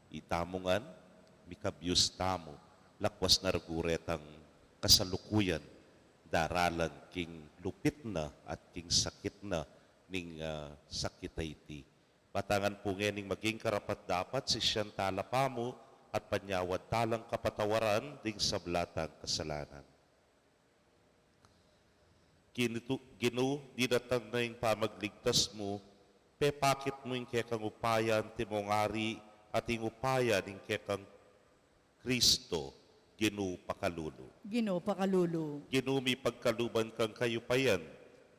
itamu ngan mikabius tamu, lakwas na rugu retang kasalukuyan daralan king lupit na at king sakit na ning, ah, sakit a iti. Batangan pu ngening maging karapat-dapat sisian tala pamu at panyawad talang kapatawaran ding sabla tang kasalanan. Ginu, Ginu, dinatang na ing pamagligtas mu, pepakit mu ing kekang upaya antimong ari at ing upaya ning kekang Kristo, Ginu pakalulu. Ginu pakalulu. Ginu mipagkaluban kang kayupayan,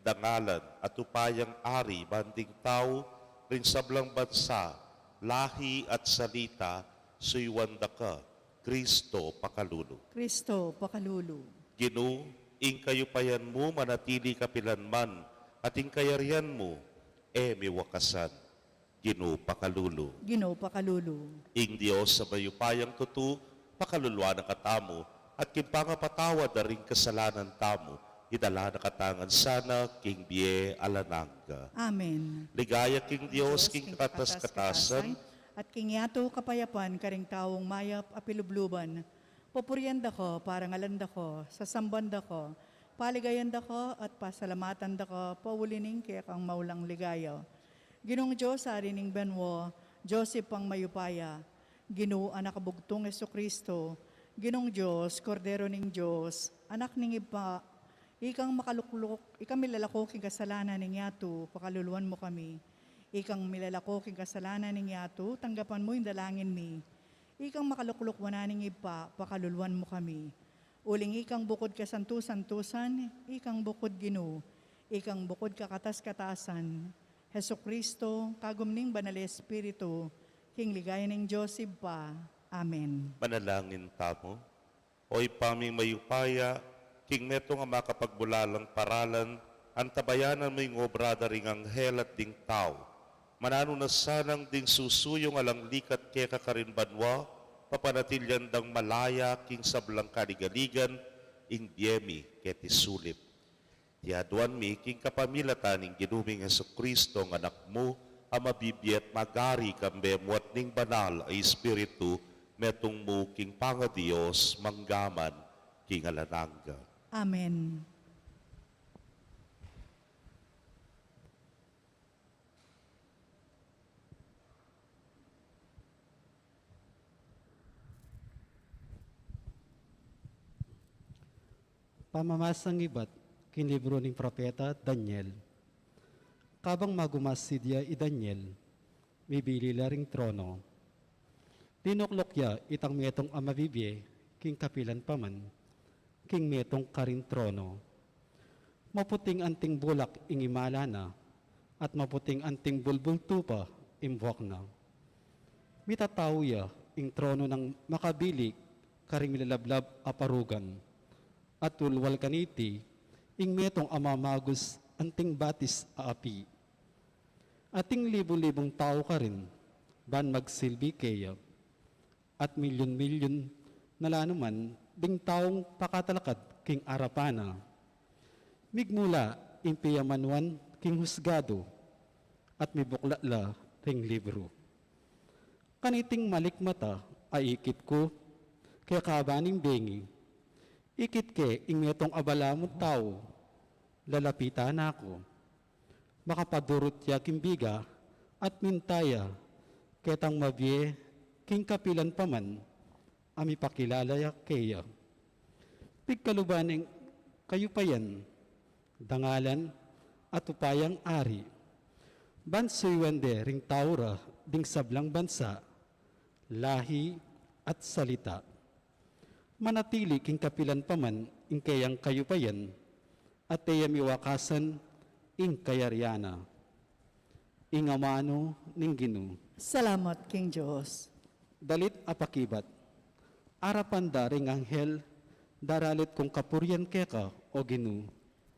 dangalan, at upayang ari banding tau, ring sablang bansa, lahi at salita, suyuan da ka, Kristo pakalulu. Kristo pakalulu. Ginu, ing kayupayan mu manatili kapilan man, at ing kayarian mu e miwakasan. Ginu pakalulu. Ginu pakalulu. Ing Dios a mayupayang tutu, pakaluluan na katamu, at king pangapatawad da ring kasalanan tamu, idala na katamu ngan sana king bie alang angga. Amen. Ligaya king Dios, king kakatas-katasan, at king yatu kapayapan karing taung mayap a pilubluban. Pupurian da ka, parangalan da ka, sasamban da ka, paligayan da ka, at pasalamatan da ka, pauli ning kekang maulang ligaya. Ginung Dios, Ari ning banua, Dios Ibpang mayupaya, Ginu, Anak a bugtung Jesucristo, Ginung Dios, Kordero ning Dios, Anak ning Ibpa, ikang makalukluk, ikang milalako king kasalanan ning yatu, pakaluluan mu kami. Ikang milalako king kasalanan ning yatu, tanggapan mu ing dalangin mi. Ikang makalukluk wanan ning Ibpa, pakaluluan mu kami. Uling ikang bukud kasantu-santusan, ikang bukud Ginu, ikang bukud kakatas-katasan, Jesucristo, kagum ning Banal Espiritu, king ligaya ning Dios Ibpa. Amen. Manalangin tamu. O Ibpa ming mayupaya, king metung a makapagbulalang paralan, antabayanan mu ing obra da ring anghel at ding tau. Mananu na sanang ding susuyung alang likat keka karin banua, papanatilian dang malaya king sablang kaligaligan, ing bie mi keti sulip. Iti aduan mi king kapamilatan ning Ginu ming Jesucristo, a Anak mu, a mabibie at mag-ari kambe mu at ning Banal a Espiritu, Metung mu king pangaDios, mangga man king alang angga. Amen. Pamamasang ibat king libru ning propeta Daniel. Kabang magumasid ya i Daniel, mibili la ring trono. Tinukluk ya itang metung a mabibie king kapilan pa man king metung karing trono. Maputing anting bulak ing imala na, at maputing anting bulbul tupa ing buak na. Mitatau ya ing trono nang makabili karing milalablab a parugan, at ulwal kaniti ing metung a mamagus anting batis a api. Ating libu-libung tau karin ban magsilbi keya, at milyun-milyun na la naman ding taung pakatalakad king arapan na. Migmula ing piyamanuan king husgadu, at mibuklat la ring libru. Kaniting malikmata a ikit ku, keka ban ing bengi, ikit ke ing metung a balamu tau, lalapitan na ku. Makapadurut ya king biga at minta ya ketang mabie king kapilan pa man a mipakilala ya keya. Pigkaluban ing kayupayan, dangalan, at upayang ari, ban suyuan de ring tau ra ding sablang bansa, lahi, at salita. Manatili king kapilan pa man ing keyang kayupayan, at e ya miwakasan ing kayarian na. Ing amanu ning Ginu. Salamat king Dios. Dalit a pakibat. Arapan da ring anghel, daralit kung kapurian keka, o Ginu.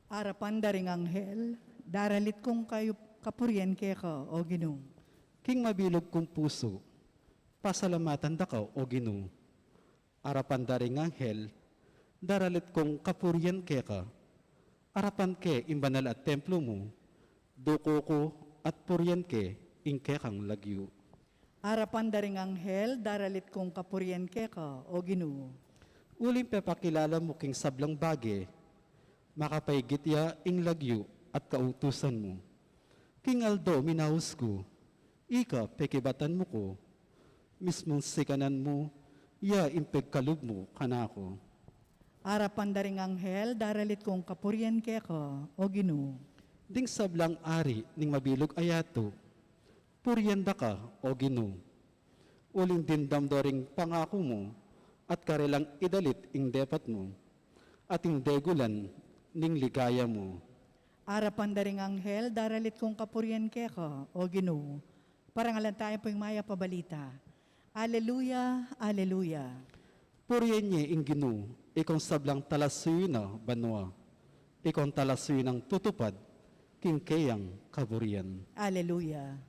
Arapan da ring anghel, daralit kung kayu-, kapurian keka, o Ginu. King mabilug kung pusu, pasalamatan da ka, o Ginu. Arapan da ring anghel, daralit kung kapurian keka. Arapan ke ing banal a templo mu, duku ku at purian ke ing kekang lagyu. Arapan da ring anghel, daralit kung kapurian keka, o Ginu. Uling pepakilala mu king sablang bage, makapaigit ya ing lagyu at kautusan mu. King aldo minaus ku, ika pekibatan mu ku, mismung sikanan mu, ya ing pegkalub mu kanaku. Arapan da ring anghel, daralit kung kapurian keka, o Ginu. Ding sablang ari ning mabilug a yatu, purian da ka, o Ginu. Uling dimdam da ring pangaku mu, at karelang idalit ing depat mu, at ing degulan ning ligaya mu. Arapan da ring anghel, daralit kung kapurian keka, o Ginu. Parangalan tayu pu ing mayap a balita. Aleluya, aleluya. Purian ye ing Ginu, ikong sablang talasuyu na banua, ikong talasuyu nang tutupad king keyang kaburian. Aleluya.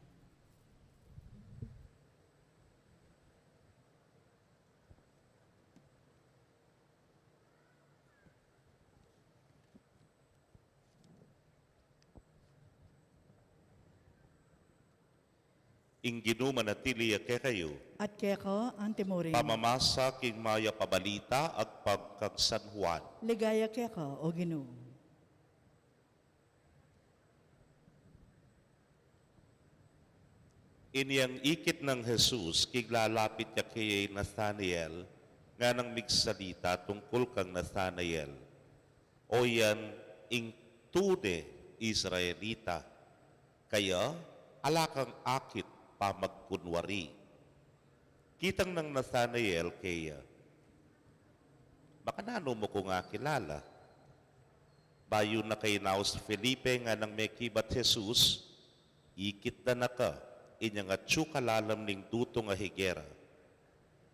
Ing Ginu manatili ya kekayu. At keka antimurin. Pamamasa king mayap a balita agpang kang San Juan. Ligaya keka, o Ginu. Inyang ikit nang Jesus, kiglalapit ya kaya i Nathanael, nganang migsalita tungkul kang Nathanael, "O yan ing tune Israelita, kaya ala kang akit pamagkunwari." Kitang nang Nathanael kaya, "Makananu mu ku ngakilala? Bayu na ka inaus i Felipe nganang mekibat Jesus, ikit da na ka inyang atyu kalalam ning dutung a higera."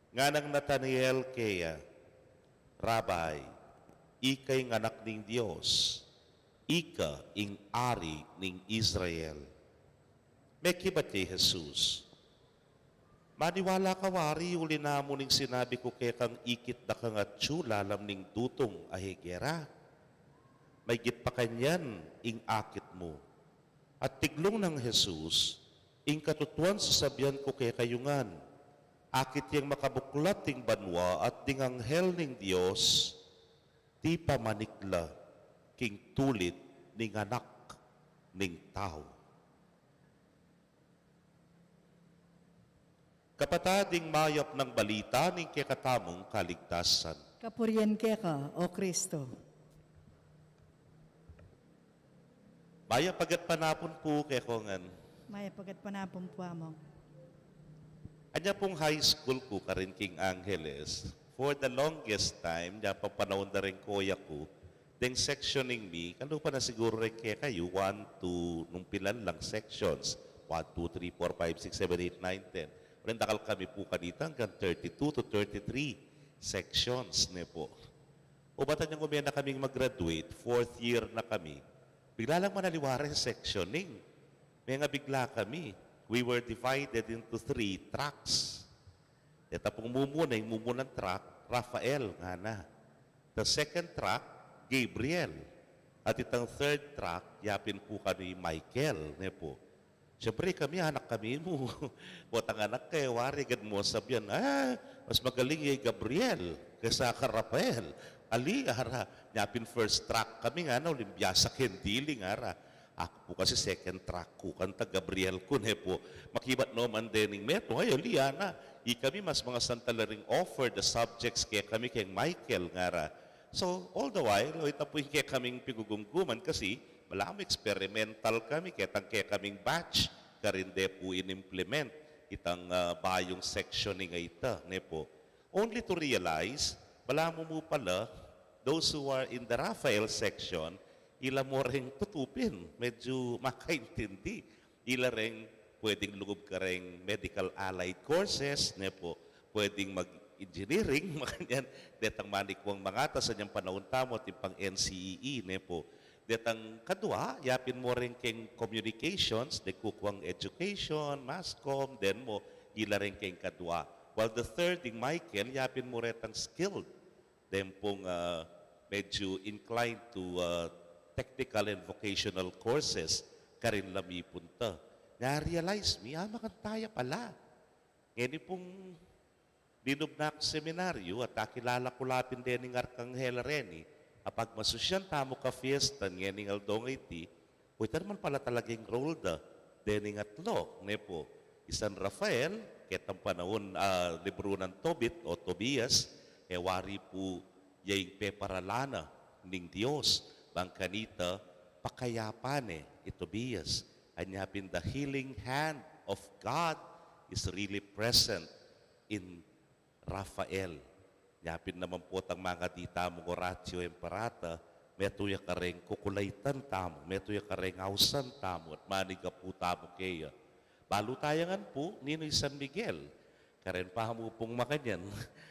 Nganang Nathanael kaya, "Rabbi, ika ing Anak ning Dios, ika ing Ari ning Israel. Mekibat ya i Jesus, 'Maniwala ka wari uli namu ning sinabi ku kekang ikit da kang atyu lalam ning dutung a higera?' Maigit pa kanyan ing akit mu." At tiglung nang Jesus, "Ing katutuan sasabian ku kekayu ngan, Akit yang makabuklat ing banua at ding anghel ning Dios, tipamanik la king tulid ning Anak ning Tau. Kapatad, ing mayap nang balita ning kekatamung kaligtasan. Kapurian keka, O Kristo. Mayap a gatpanapun pu kekongan. Mayap a gatpanapun pu, Among. Anya pung high school ku karin king Angeles, for the longest time, nya pang panaun da ring koya ku, deng section ning mi, kalupa na siguru ring kekayu, one, two, nung pilan lang sections, one, two, three, four, five, six, seven, eight, nine, ten. Rin dakal kami pu kanita, hanggang thirty-two to thirty-three sections, ne pu. Ubatan yang ume na kaming mag-graduate, fourth year na kami. Bigla lang manaliwa ring sectioning. Mengabigla kami. We were divided into three tracks. Deta pung mumuna, ing mumunang track, Raphael, ngana. The second track, Gabriel. At itang third track, yapin pu kanu i Michael, ne pu. Siyempre, kami, anak kami mu. Potang anak ke, wari agad mu sabian, "Ah, mas magaling ya i Gabriel kesa ka Rafael." Ali, ara, nya pin first track kami, ngana, uling biasa keng dili, ngara. Aku pu kasi second track ku, kanta Gabriel ku, ne pu. Makibat no man dening metung, ay, ali, ana. Ikami mas mangasan tala ring offer the subjects kekami keng Michael, ngara. So, all the while, o ita pu ing kekaming pigugumguman kasi, balamu experimental kami, ketang kekaming batch, karin de pu inimplement itang, ah, bayung sectioning a ita, ne pu. Only to realize, balamu mu pala, those who are in the Raphael section, ila mu reng tutupin, medyu makaintindi. Ila reng pwedeng lugub kareng medical allied courses, ne pu. Pwedeng mag-engineering, makanyan. Detang manikwang mangatas anyang panaun tamu, atin pang N C E E, ne pu. Detang kadua, yapin mu reng keng communications, de kukuang education, mass comm, den mu, ila reng keng kadua. While the third, ing Michael, yapin mu retang skilled. Den pung, ah, medyu inclined to, ah, technical and vocational courses, karin la mipunta. Na-realize mi, ah, makanta ya pala. Ngeni pung linub na ku seminaryu at akilala ku la pin dening Arkanghel reni, a pagmasusyan tamu ka fiesta ngening aldo ngeni, o, ita naman pala talaga ing role da dening atlu, ne pu. I San Rafael, ketang panaun, ah, libru nang Tobit o Tobias, e wari pu ya ing peparalan na ning Dios, bang kanita pakayapan ne i Tobias. Anya pin the healing hand of God is really present in Rafael. Nya pin naman potang mangadi tamung Oratio Imperata, metung ya kareng kukulaitan tamu, metung ya kareng ausan tamu, at manigapu tamu keya. Balu taya ngan pu, ninu i San Miguel. Karen pa mu pung makanyan,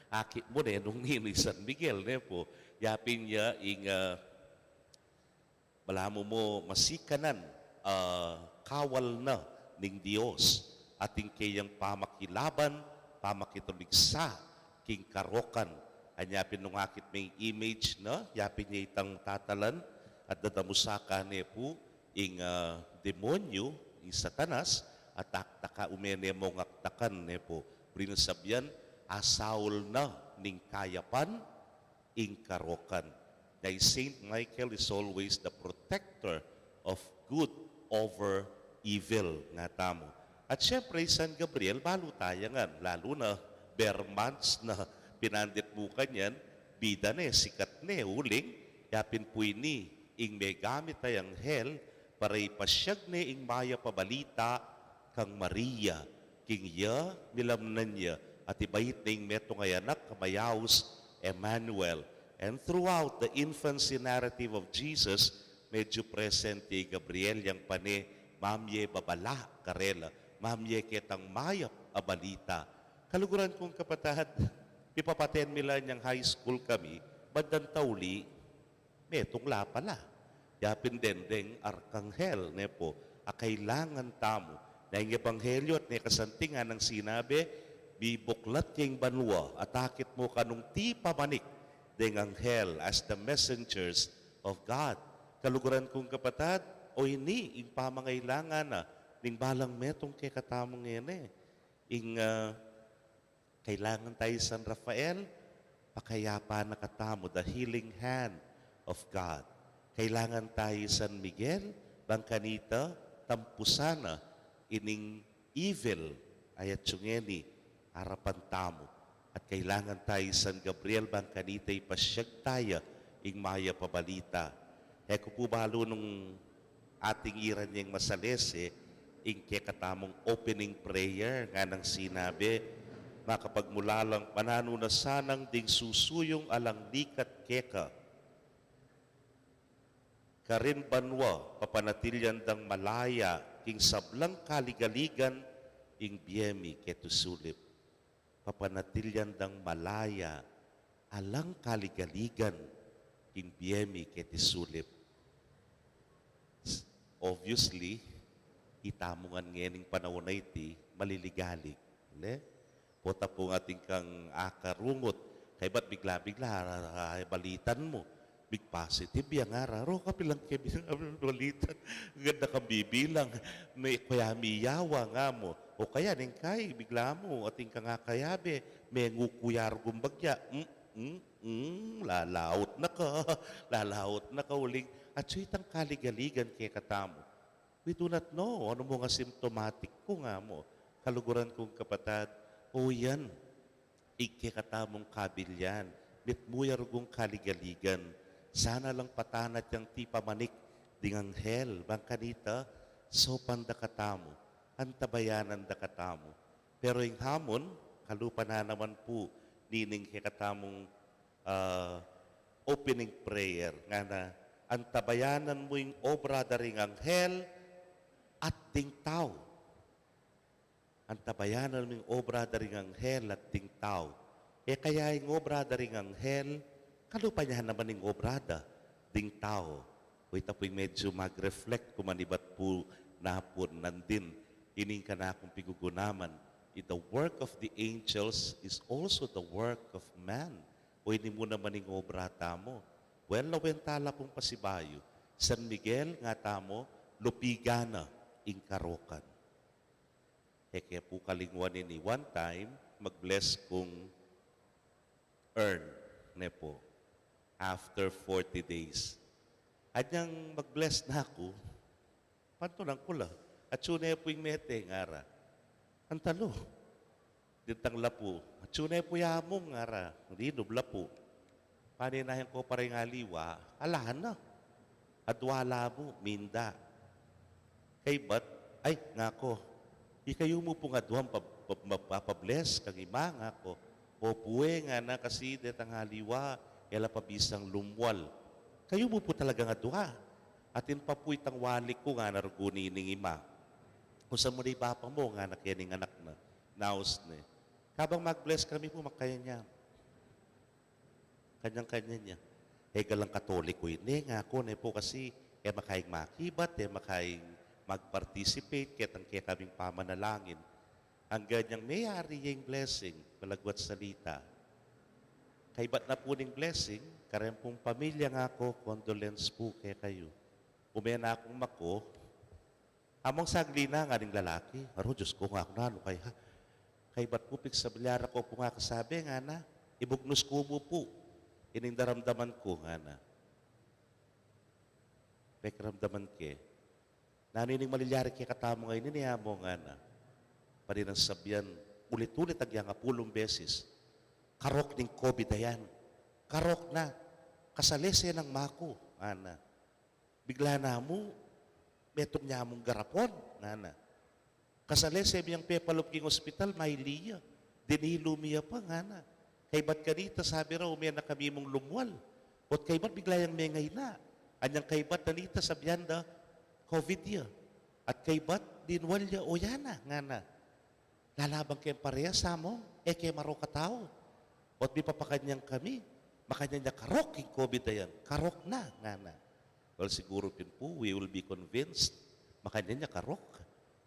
akit mu ne nung ninu i San Miguel, ne pu. Yapin ya ing, ah, balamu mu masikanan, ah, kawal na ning Dios, atin keyang pamakilaban, pamakituligsa king karokan. Anya pin nung akit me ing image na, yapin ya itang tatalan, at dadamusa ka ne pu ing, ah, demonyu, ing Satanas, at aktaka, ume ne mung aktakan ne pu. Buri nang sabian, asaul na ning kayapan, ing karokan. Dahil Saint Michael is always the protector of good over evil, nga tamu. At siyempre, San Gabriel, balu taya ngan, lalu na, ber months na, pinandit mu kanyan, bida ne, sikat ne, uling, yapin pu ini, ing megamit a anghel, para ipasyag ne ing mayap a balita, kang Maria, king iya, milamnan ya, at ibait ne ing metung a anak, a mayaus, Emmanuel. And throughout the infancy narrative of Jesus, medyu present i Gabriel yang pane, mamye babala karela, mamye ketang mayap a balita. Kaluguran kung kapatad, pipapaten mi la nyang high school kami, bandang tauli, metung la pala. Yapin dendeng arkanghel, ne pu, a kailangan tamu. Na ing ebanghelyo at ne kasanting a nang sinabi, bibuklat ya ing banua, at akit mu kanung tipamanik deng anghel as the messengers of God. Kaluguran kung kapatad, o ini, ing pamangailangan na, ning balang metung kekatamu ngeni. Ing, ah, Kailangan tayu San Rafael, pakayapan na katamu, the healing hand of God. Kailangan tayu San Miguel, bang kanita, tampusan na ining evil a atyu ngeni arapan tamu. At kailangan tayu San Gabriel, bang kanita ipasyag taya ing mayap a balita. E ku pu balu nung atin iran yang masalese, ing kekatamung opening prayer, nganang sinabi, makapagmulalang, mananu na sanang ding susuyung alang likat keka. Karin banua, papanatilian dang malaya, king sablang kaligaligan, ing bie mi keti sulip. Papanatilian dang malaya, alang kaligaligan, ing bie mi keti sulip. S-, obviously, itamu ngan ngening panaun a iti, maliligalig. Le? Pota pu nga atin kang akarungut, kaybat bigla-bigla, ara, ara, balitan mu. Mig positive ya ngara, aro ka pilang ke bilang balitan. Ganda kang bibilang, me kaya miyawa nga mu. O kaya ning kai, bigla mu, atin kang akayabe, menguku ya rugum bagya. Mm, mm, mm, lalaut na ka, lalaut na ka uling. Atyu itang kaligaligan kekatamu. We do not know, anu mu nga asymptomatic ku nga mu. Kaluguran kung kapatad, o yan, ing kekatamung kabilian, mitmu ya rugung kaligaligan, sana lang patanat yang tipamanik ding anghel, bang kanita, saupan da katamu, antabayanan da katamu. Pero ing hamun, kalupa na naman pu, nining kekatamung, ah, opening prayer, ngana, antabayanan mu ing obra da ring anghel at ding tau. Antabayanan mu ing obra da ring anghel at ding tau. E kaya ing obra da ring anghel, kalupa na naman ing obra da ding tau. O ita pu ing medyu mag-reflect ku manibat pu na pu nandin ining kanakung pigugunaman. If the work of the angels is also the work of man. O ini mu naman ing obra tamu. Well, lawen tala pung pasibayu. San Miguel nga tamu, lupigan na ing karokan. E ke pu kalinguan ini one time, mag-bless kung urn, ne pu. After forty days. Anyang mag-bless na ku, pantunan ku la. Atyu ne pu ing mete, ngara. Antalo. Dintang lapu. Atyu ne pu ya mu, ngara. Dinub lapu. Paninayan ku pa ring aliwa, ala na. Adwa la mu, minda. Kaybat, ay, ngaku, ikayu mu pung adwan pa, pa, pa, pa-bless kang ima, ngaku. Opu e, ngana, kasi detang aliwa, e la pa bisang lumwal. Kayu mu pu talagang adwa. Atin pa pu itang walik ku, ngana rugu nining ima. Usan mu ne i bapa mu, ngana kening anak na. Naus ne. Kabang mag-bless kami pu, makanyan ya. Kanyan-kanyan ya. E galang Katoliko ini, ngaku, ne pu, kasi e makaing makibat, e makaing mag-participate ketang kekaming pamanalangin. Anggang meyari ya ing blessing, malagwat salita. Kaybat na pu ning blessing, kareng pung pamilya, ngaku, condolence pu kekayu. Ume na kung maku, among sagli na, ngana ning lalaki, aro, Diyos ku, ngaku, nanu kaya? Kaybat pu, pigsabilyara ku pu nga kasabi, ngana, ibugnus ku mu pu ining daramdaman ku, ngana. Pekiramdaman ke. Nanu ining malilyari kekatamu ngeni, amo, ngana. Padi nang sabian, ulit-ulit, agyang apulung beses. Karok ning COVID a yan. Karok na. Kasalese nang maku, ngana. Bigla na mu, metung ya mung garapon, ngana. Kasalese mi yang pepalup king ospital, maili ya. Dinilu mi ya pa, ngana. Kaybat kanita, sabi ra, ume na kami mung lumwal. Ot kaybat bigla yang mengayna. Anyang kaybat, kanita, sabian da, COVID ya. At kaybat, dinwal ya, o ya na, ngana. Lalaban keng parehas, amo, e ke marok a tau. Ot mipapakanyan kami, makanyan ya karok ing COVID a yan, karok na, ngana. Well, siguru pin pu, we will be convinced, makanyan ya karok.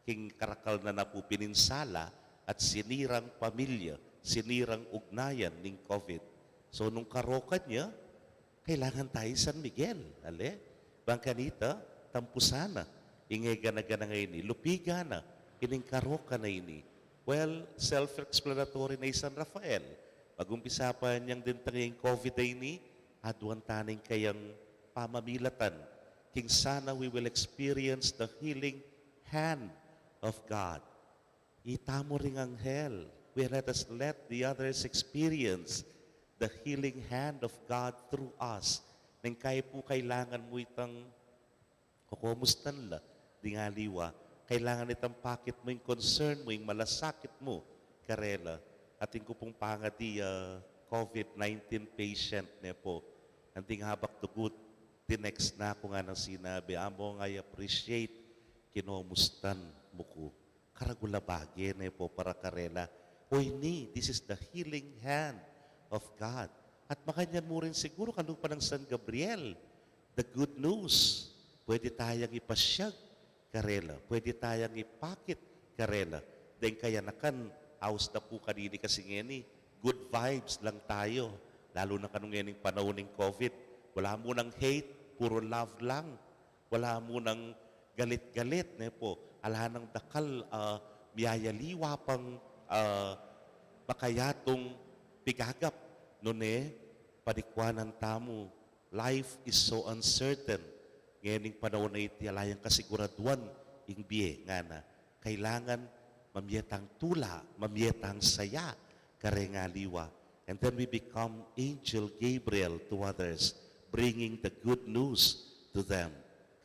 King karakal na na pu pininsala at sinirang pamilya, sinirang ugnayan ning COVID. So, nung karokan ya, kailangan tayu San Miguel, ale? Bang kanita, tampusan na ing e gana-gana ngeni, lupigan na ining karokan a ini. Well, self-explanatory na i San Rafael. Mag-umpisa pa yang dintang ing COVID a ini, aduan ta na ing kayang pamamilatan. King sana we will experience the healing hand of God. Itamu ring anghel. We let us let the others experience the healing hand of God through us. Neng kaya pu kailangan mu itang kokomustan la ding aliwa. Kailangan itang pakit mu ing concern mu, ing malasakit mu karela. Atin ku pung pangadi, ah, COVID nineteen patient ne pu. Anting habak dugut, tinext na ku nganang sinabi, "Among, I appreciate kinomustan mu ku." Karagul a bage ne pu para karela. O ini, this is the healing hand of God. At makanyan mu rin siguru kalupa nang San Gabriel, the good news. Pwede tayang ipasyag karela. Pwede tayang ipakit karela. Deng kayanakan, aus da pu kanini kasi ngeni, good vibes lang tayo. Lalo na kanu ngening panaun ning COVID. Wala mu nang hate, puro love lang. Wala mu nang galit-galit, ne pu. Ala nang dakal, ah, miyayaliwa pang, ah, makayatung pigagap. Nune, padikwanan tamu, life is so uncertain. Ngening panaun a iti, ala yang kasiguraduan ing bie, ngana. Kailangan mamie tang tula, mamie tang saya kareng aliwa. And then we become angel Gabriel to others, bringing the good news to them.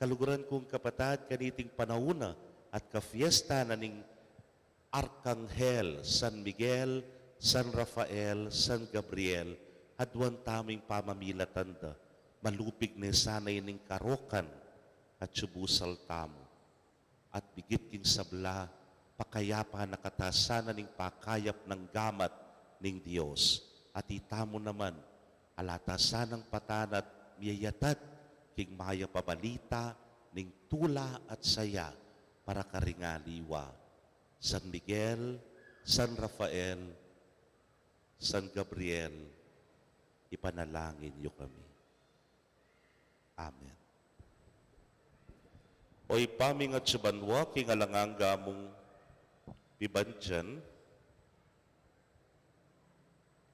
Kaluguran kung kapatad, kaniting panaun na at kafiesta na ning Arkanghel, San Miguel, San Rafael, San Gabriel, aduan tamu ing pamamilatan da. Malupig ne sana ining karokan at subusal tamu. At bigit king sabla, pakayapan na kata sana ning pakayap nang gamat ning Dios. At itamu naman, ala ta sanang patan at miyayatad king mayap a balita ning tula at saya para karing aliwa. San Miguel, San Rafael, San Gabriel, ipanalangin yu kami. Amen. O Ibpa mi, king atsu banua, king alang angga mung pibandian,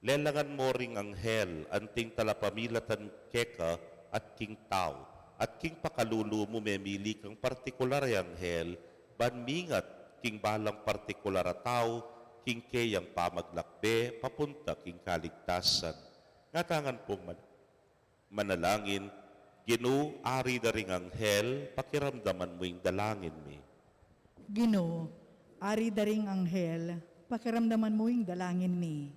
lelangan mo ring anghel anting talapamilatan keka at king tau, at king pakalulu mu memili kang partikular a anghel ban mingat king balang partikular a tau king keyang pamaglakbe papunta king kaligtasan. Ngatanan pung man- Manalangin. Ginu, Ari da ring anghel, pakiramdaman mu ing dalangin mi. Ginu, Ari da ring anghel, pakiramdaman mu ing dalangin mi.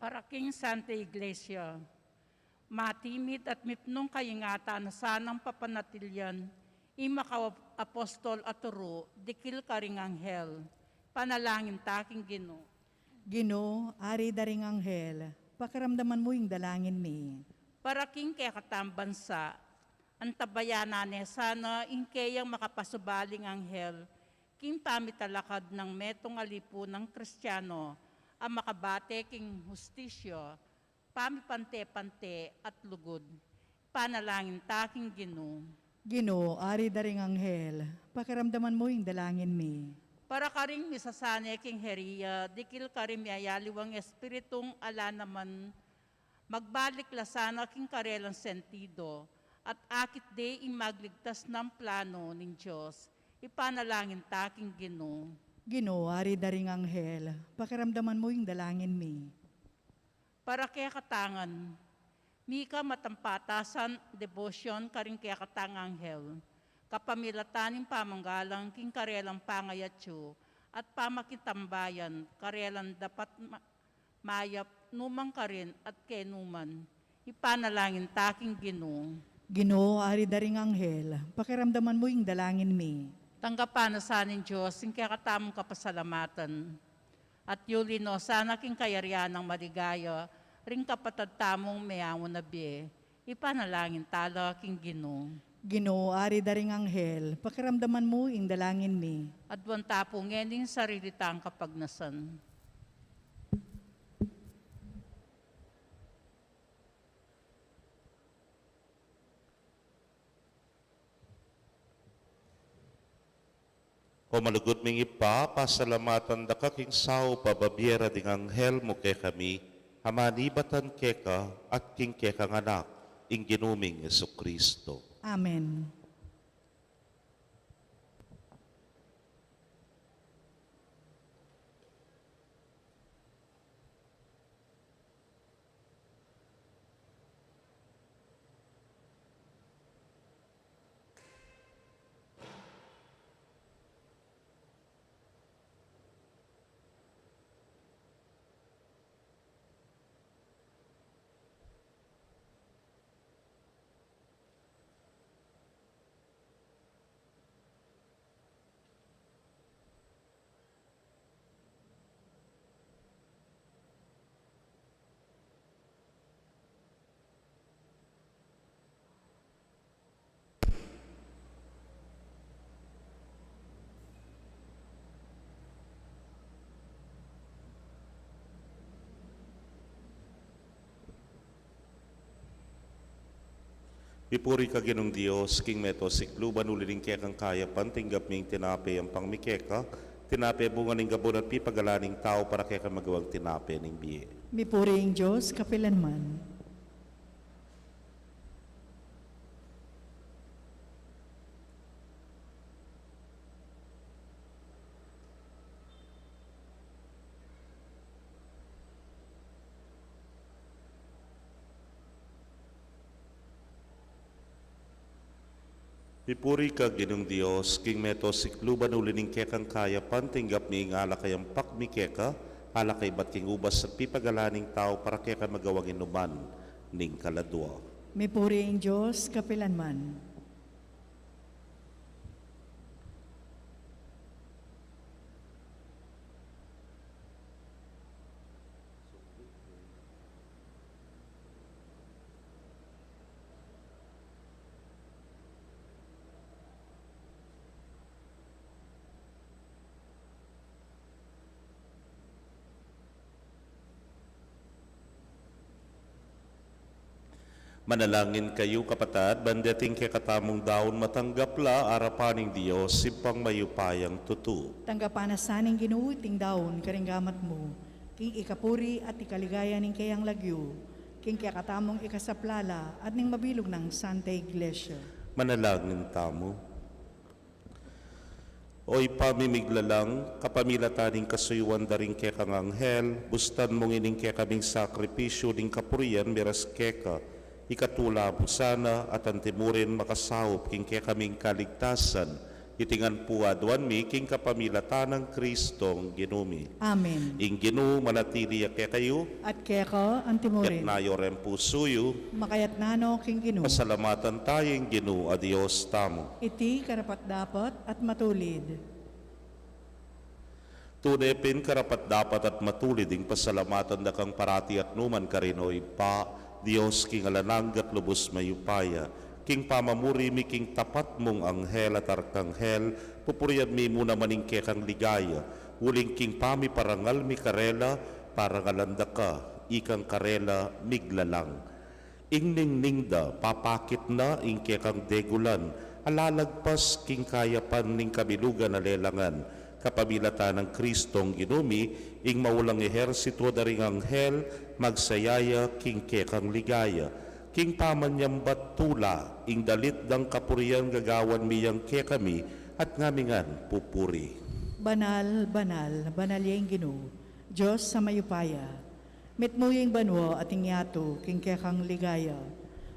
Para king Santa Iglesia, matimit at mipnung kaingatan na sanang papanatilian ing makaapostol a turu dikil karing anghel. Panalangin ta king Ginu. Ginu, Ari da ring anghel, pakiramdaman mu ing dalangin mi. Para king kekatang bansa, antabayanan ne sana ing keyang makapasubaling anghel king pamitalakad nang metung a lipunang Kristiano a makabate king hustisya, pamipante-pante at lugud. Panalangin ta king Ginu. Ginu, Ari da ring anghel, pakiramdaman mu ing dalangin mi. Para karing misasane king heria dikil karing miyayaliwang espiritung ala naman, magbalik la sana king karelang sentido at akit de ing magligtas nang plano ning Dios. Ipanalangin ta king Ginu. Ginu, Ari da ring anghel, pakiramdaman mu ing dalangin mi. Para kekatang ngan, mika matampatasan debosyon karing kekatang anghel, kapamilatan ning pamanggalang king karelang pangayatsu at pamakitambayan karelang dapat ma-, mayap numan karin at kenu man. Ipanalangin ta king Ginu. Ginu, Ari da ring anghel, pakiramdaman mu ing dalangin mi. Tanggapan na sa ning Dios ing kekatamung kapasalamatan. At yuli no sana king kayarian nang maligaya ring kapatad tamung meangu na bie. Ipanalangin ta la king Ginu. Ginu, Ari da ring anghel, pakiramdaman mu ing dalangin mi. Aduan ta pu ngeni ing sarili tang kapagnasan. O malugud ming Ibpa, pasalamatan da ka king saup a bibie ra ding anghel mu kekami, a manibatan keka at king kekang Anak, ing Ginu ming Jesucristo. Amen. Mipuri ka Ginung Dios, king meto sikluban, uli ning kekang kayapan tinggap mi ing tinape a pangmi keka, tinape bunga ning gabun at pipagalan ning tau, para kekami magawang tinape ning bie. Mipuri ing Dios kapilanman. Mipuri ka Ginung Dios, king meto sikluban, uli ning kekang kayapan tinggap mi ing alak a pangmi keka, alak a ibat king ubas at pipagalan ning tau, para kekami magawang inuman ning kaladua. Mipuri ing Dios kapilanman. Manalangin kayu, kapatad, ban deting kekatamung daun matanggap la arapan ning Dios, Ibpang mayupayang tutu. Tanggapan na sa ning Ginu iting daun karing gamat mu, king ikapuri at ikaligaya ning keyang lagyu, king kekatamung ikasaplala at ning mabilug nang Santa Iglesia. Manalangin tamu. O Ibpa mi miglalang, kapamilatan ning kasuyuan da ring kekang anghel, bustan mung ining kekaming sakripisyu ning kapurian miras keka, ikatula mu sana at anti mu rin makasaup king kekaming kaligtasan, iti ngan pu aduan mi king kapamilatan nang Kristong Ginu mi. Amen. Ing Ginu manatili ya kekayu. At keka anti mu rin. Itas yu reng pusu yu. Makaitas no king Ginu. Pasalamatan taya ing Ginu a Dios tamu. Iti karapat-dapat at matulid. Tune pin karapat-dapat at matulid ing pasalamatan da kang parati at nukarin man, O Ibpa, Dios king alang angga at lubus mayupaya. King pamamuri mi king tapat mung anghel at arkanghel, pupurian mi mu naman ing kekang ligaya, uling king pamiparangal mi karela, parangalan da ka, ikang karela miglalang. Ing ningning da, papakit na ing kekang degulan, a lalagpas king kayapan ning kabilugan a lelangan, kapamilatan nang Kristong Ginu mi, ing maulang ehersito da ring anghel, magsaya ya king kekang ligaya. King pamanyambat tula, ing dalit dang kapurian gagawan mi yang kekami, at ngami ngan pupuri. Banal, banal, banal ya ing Ginu, Dios a mayupaya. Mitmu ya ing banua at ing yatu king kekang ligaya.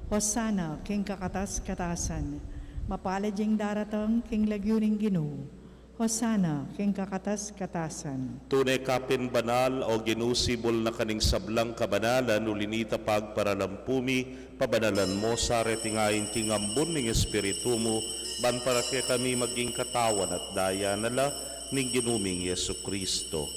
Hosana king kakatas-katasan. Mapalad ya ing daratang king lagyu ning Ginu. Hosana king kakatas-katasan. Tune ka pin banal, O Ginu, sibul na ka ning sablang kabanalan, uli na nita pagparalampu mi, pabanalan mu sa reting ain king ambun ning Espiritu mu, ban para kekami maging katawan at daya na la ning Ginu ming Jesucristo.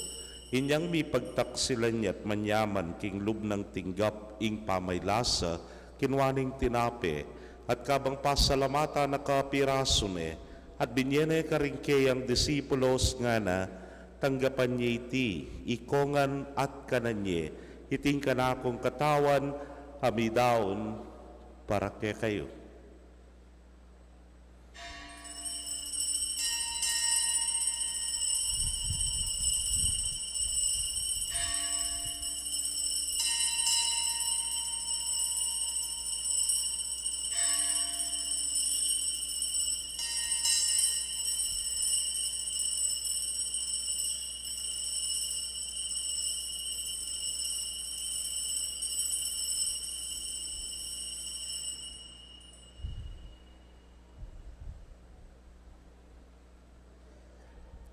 Inyang mipagtaksilan ya at manyaman king lub nang tinggap ing pamaylasa, kinua ne ing tinape, at kabang pasalamatan na ka, pirasu ne, at binye ne karing keyang disipulos, ngana, tanggapan ye iti, ikongan at kanan ye, iti ing kanakung katawan, a midaun para kekayu.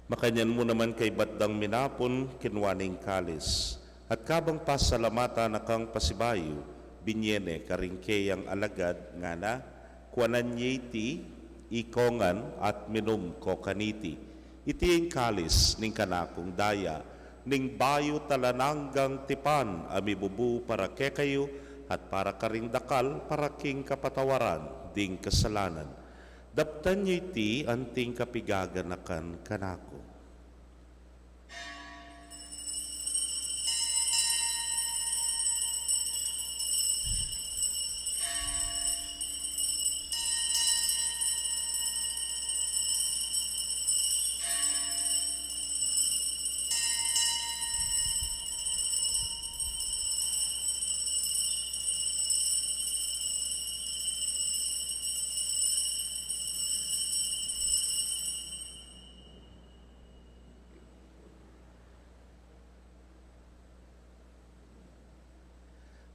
Makanyan mu naman kaibat dang minapun, kinua ne ing kalis, at kabang pasalamatan na kang pasibayu, binye ne karing keyang alagad, ngana: Kuanan ye iti, ikongan, at minum ko kaniti. Iti ing kalis ning kanakung daya, ning bayu at alang anggang tipan, a mibubu para kekayu at para karing dakal para king kapatawaran ding kasalanan. Daptan ye iti anting kapigaganakan kanaku.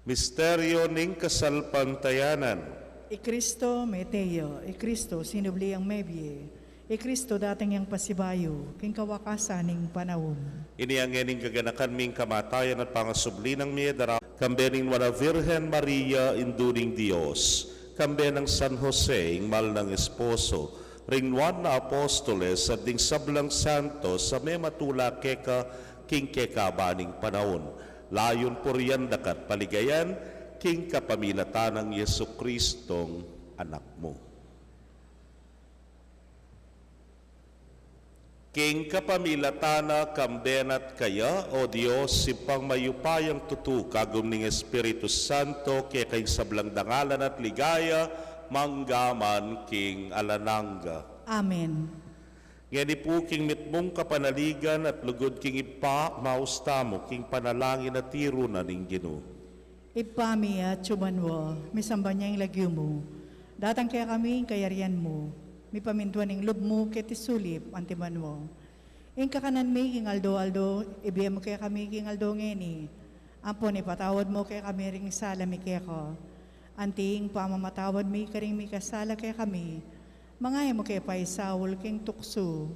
Misteryo ning kasalpantayanan. I Kristo mete ya, i Kristo sinubli yang mebie, i Kristo datang yang pasibayu king kawakasan ning panaun. Ini ngeni ing gaganakan mi, ing kamatayan at pangasubli nang mie, dara kambe ning Nuan a Virgen Maria, Indu ning Dios, kambe nang San Jose, ing mal nang esposo, ring nuan a apostoles, at ding sablang santos a mematula keka king kekaban ning panaun. Layun purian daka at paligayan king kapamilatan nang Jesucristong Anak mu. King kapamilatan na, kambe na at kaya, O Dios, Ibpang mayupayang tutu, kagum ning Espiritu Santo, keka ing sablang dangalan at ligaya, mangga man king alang angga. Amen. Ngeni pu king mitmung kapanaligan at lugud king Ibpa, maus tamu king panalangin a tiru na ning Ginu. Ibpa mi atsu banua, misamban ya ing lagyu mu. Datang kekami ing kayarian mu. Mipamintuan ing lub mu keti sulip anti banua. Ing kakanan mi king aldo-aldo, ibie mu kekami king aldo ngeni. Ampon ipatawad mu kekami ring sala mi keka, anti ing pamamatawad mi karing mikasala kekami. Manga e mu ke paisaul king tuksu,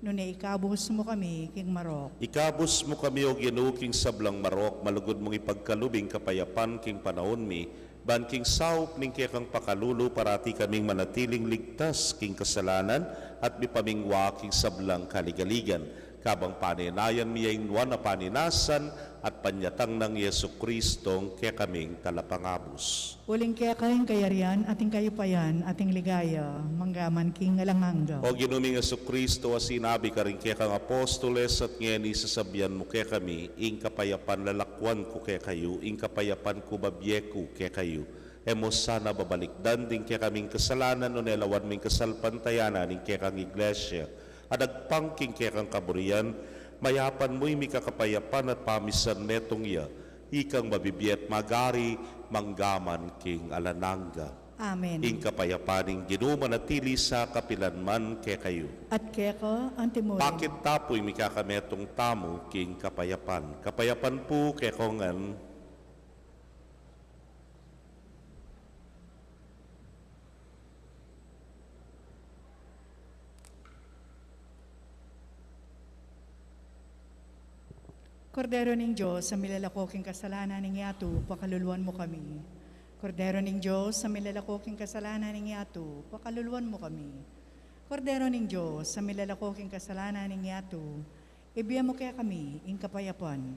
nune ikabus mu kami king marok. Ikabus mu kami, O Ginu, king sablang marok, malugud mung ipagkalub ing kapayapan king panaun mi, ban king saup ning kekang pakalulu parati kaming manatiling ligtas king kasalanan at mipamingwa king sablang kaligaligan. Kabang panenayan mi ya ing nuan a paninasan at panyatang nang Jesucristong kekaming Talapangabus. Uling keka ing kayarian at ing kayupayan at ing ligaya, mangga man king alang angga. O Ginu ming Jesucristo, a sinabi karing kekang apostoles, at ngeni sasabian mu kekami, ing kapayapan lalakwan ku kekayu, ing kapayapan ku babie ku kekayu. E mu sana babalikdan ding kekaming kasalanan, nune lawan mu ing kasalpantayanan ning kekang Iglesia a dagpang king kekang kaburian. Mayapan mu ing mikakapayapan at pamisan metung ya, ikang mabibie at magari mangga man king alang angga. Amen. Ing kapayapan ning Ginu manatili sa kapilan man kekayu. At keka anti mu rin. Pakit ta pu ing mikakametung tamu king kapayapan. Kapayapan pu kekongan. Kordero ning Dios, a milalako king kasalanan ning yatu, pakaluluan mu kami. Kordero ning Dios, a milalako king kasalanan ning yatu, pakaluluan mu kami. Kordero ning Dios, a milalako king kasalanan ning yatu, ibie mu kekami ing kapayapan.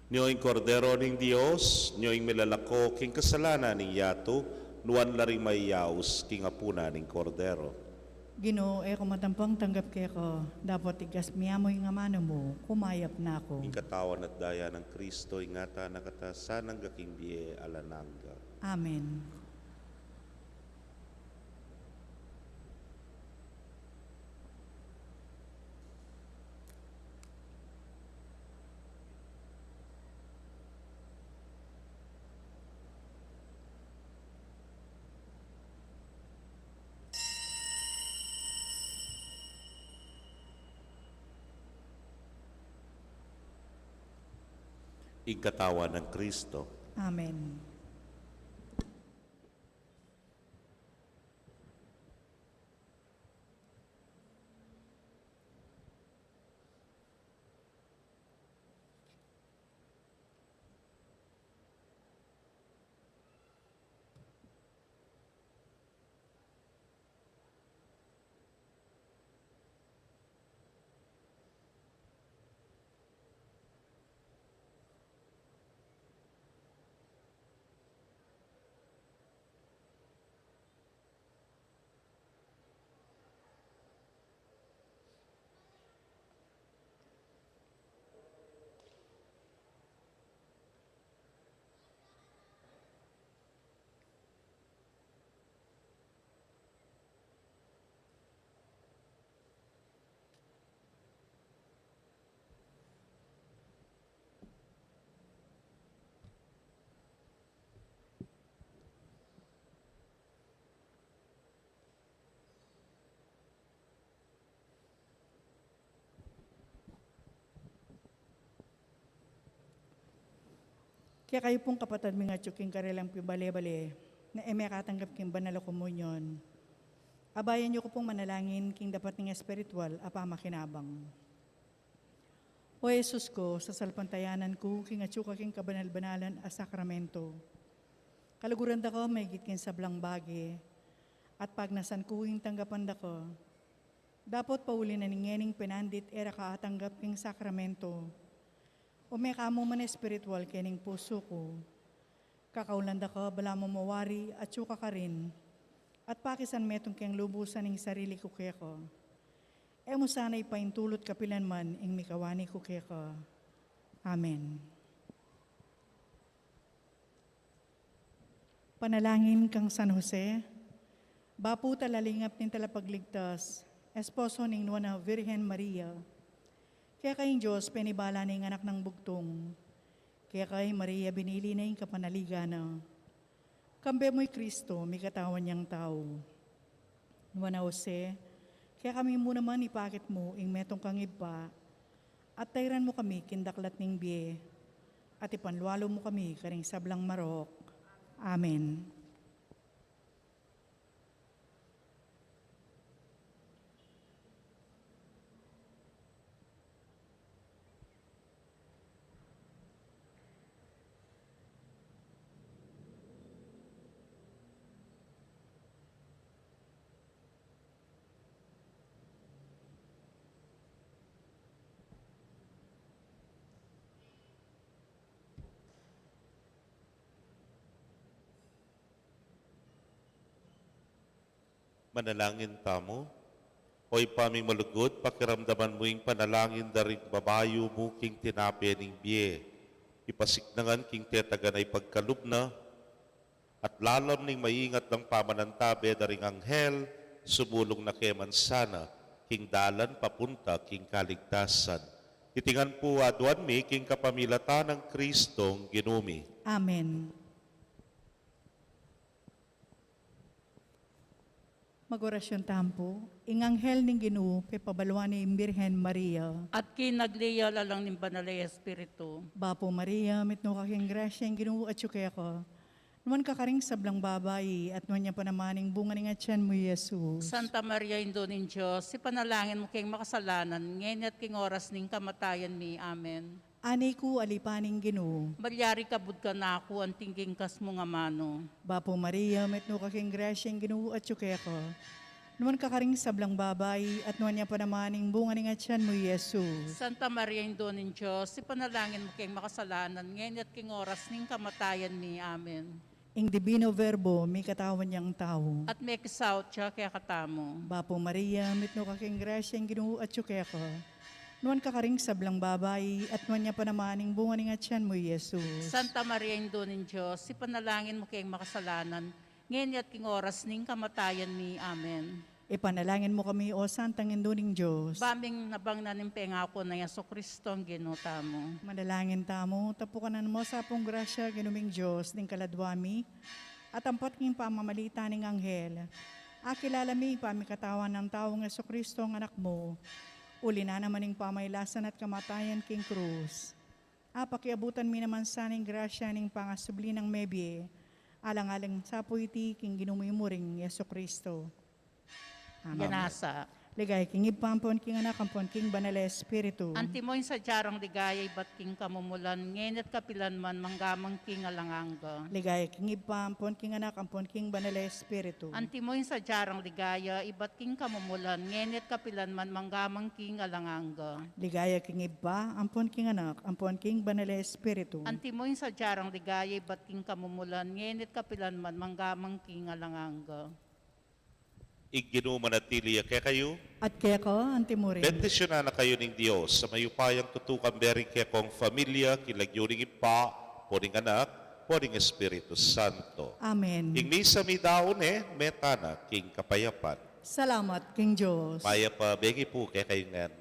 Nyo ing Kordero ning Dios, nyo ing milalako king kasalanan ning yatu, nuan la ring mayaus king apunan ning Kordero. Ginu, e ku matampang tanggap keka, dapot igas mu ya mu ing amanu mu, kumayap na ku. Ing katawan at daya nang Kristo, ingatan na katasan angga king bie alang angga. Amen. Ing katawan nang Kristo. Amen. Kekayu pung kapatad ming atyu king karelang pibale-bale, na e mekatanggap king banal a komunyon, abayan yu ku pung manalangin king dapat ning espiritual a pamakinabang. O Jesus ku, sasalpantayanan ku king atyu ka king kabanal-banalan a sakramento. Kaluguran da ka maigit king sablang bage, at pagnasan ku ing tanggapan da ka. Dapot pauli na ning ngening penandit e ra ka atanggap king sakramento, o mekamu man espiritual kening pusu ku. Kakaulan da ka balamu mawari atyu ka karin, at pakisan metung keng lubusan ing sarili ku keka. E mu sana ipaintulut kapilan man ing mikawani ku keka. Amen. Panalangin kang San Jose, bapu talalingap ning Talapagligtas, esposo ning Nuan a Virgen Maria. Keka ing Dios penibala ne ing anak nang bugtung. Keka i Maria binili na ing kapanaligan na. Kambe mu i Kristo, mikatawan yang tau. Nuan a Jose, kekami mu naman ipakit mu ing metung kang ibpa, at tairan mu kami king daklat ning bie, at ipanlualu mu kami karing sablang marok. Amen. Manalangin tamu. O Ibpa ming malugud, pakiramdaman mu ing panalangin da ring babayu mu king tinape ning bie. Ipasiknangan king tetagan a ipagkalub na, at lalam ning maingat nang pamanantabe da ring anghel, sumulung na ke man sana king dalan papunta king kaligtasan. Iti ngan pu aduan mi king kapamilatan nang Kristong Ginu mi. Amen. Mag-orasyun tamu pu. Ing anghel ning Ginu, pepabaluan ne ing Birhen Maria. At kinagli ya lalang ning Banal a Espiritu. Bapu Maria, mitmu ka king grasya, ing Ginu atyu keka. Nuan ka karing sablang babai, at nuan ya pa naman ing bunga ning atian mu, i Jesus. Santa Maria, Indu ning Dios, ipanalangin mu keng makasalanan, ngeni at king oras ning kamatayan mi. Amen. Ani ku, alipan ning Ginu. Malyari ka kabud kanaku, anting king kas mung amanu. Bapu Maria, mitmu ka king grasya, ing Ginu atyu keka. Nuan ka karing sablang babai, at nuan ya pa naman ing bunga ning atian mu, i Jesus. Santa Maria, Indu ning Dios, ipanalangin mu keng makasalanan, ngeni at king oras ning kamatayan mi. Amen. Ing Divino Verbo, mikatawan yang tau. At mekisaut ya kekatamu. Bapu Maria, mitmu ka king grasya, ing Ginu atyu keka. Nuan ka karing sablang babai, at nuan ya pa naman ing bunga ning atian mu, i Jesus. Santa Maria, Indu ning Dios, ipanalangin mu keng makasalanan, ngeni at king oras ning kamatayan mi. Amen. Ipanalangin mu kami, O Santang Indu ning Dios. Ba ming nabang na ning pengaku nang Jesucristo, ing Ginu tamu. Manalangin tamu. Tapukanan mu sa pung grasya, Ginu ming Dios, ding kaladwa mi, at ampat king pamamalit ning anghel, akilala mi ing pamikatawan nang taung Jesucristo, ing Anak mu, uli na naman ning pamailasan at kamatayan king krus. Apakiabutan mi naman sana ing grasya ning pangasubli nang mebie. Alang-alang sa pu iti king Ginu ming murin Jesucristo. Amen. Yan nasa. Ligaya king Ibpa, ampon king Anak, ampon king Banal a Espiritu. Antimo ing sadya rang ligaya ibat king kamumulan, ngeni at kapilan man, mangga man king alang angga. Ligaya king Ibpa, ampon king Anak, ampon king Banal a Espiritu. Antimo ing sadya rang ligaya ibat king kamumulan, ngeni at kapilan man, mangga man king alang angga. Ligaya king Ibpa, ampon king Anak, ampon king Banal a Espiritu. Antimo ing sadya rang ligaya ibat king kamumulan, ngeni at kapilan man, mangga man king alang angga. Ing Ginu manatili ya kekayu. At keka antimurin. Bendisyunan na kayu ning Dios a mayupayang tutukan, bering kekong familia, king lagyu ning Ibpa, ampo ning Anak, ampo ning Espiritu Santo. Amen. Ing misa mi daun ne, meta na king kapayapan. Salamat king Dios. Payapa begi pu kekayu ngan.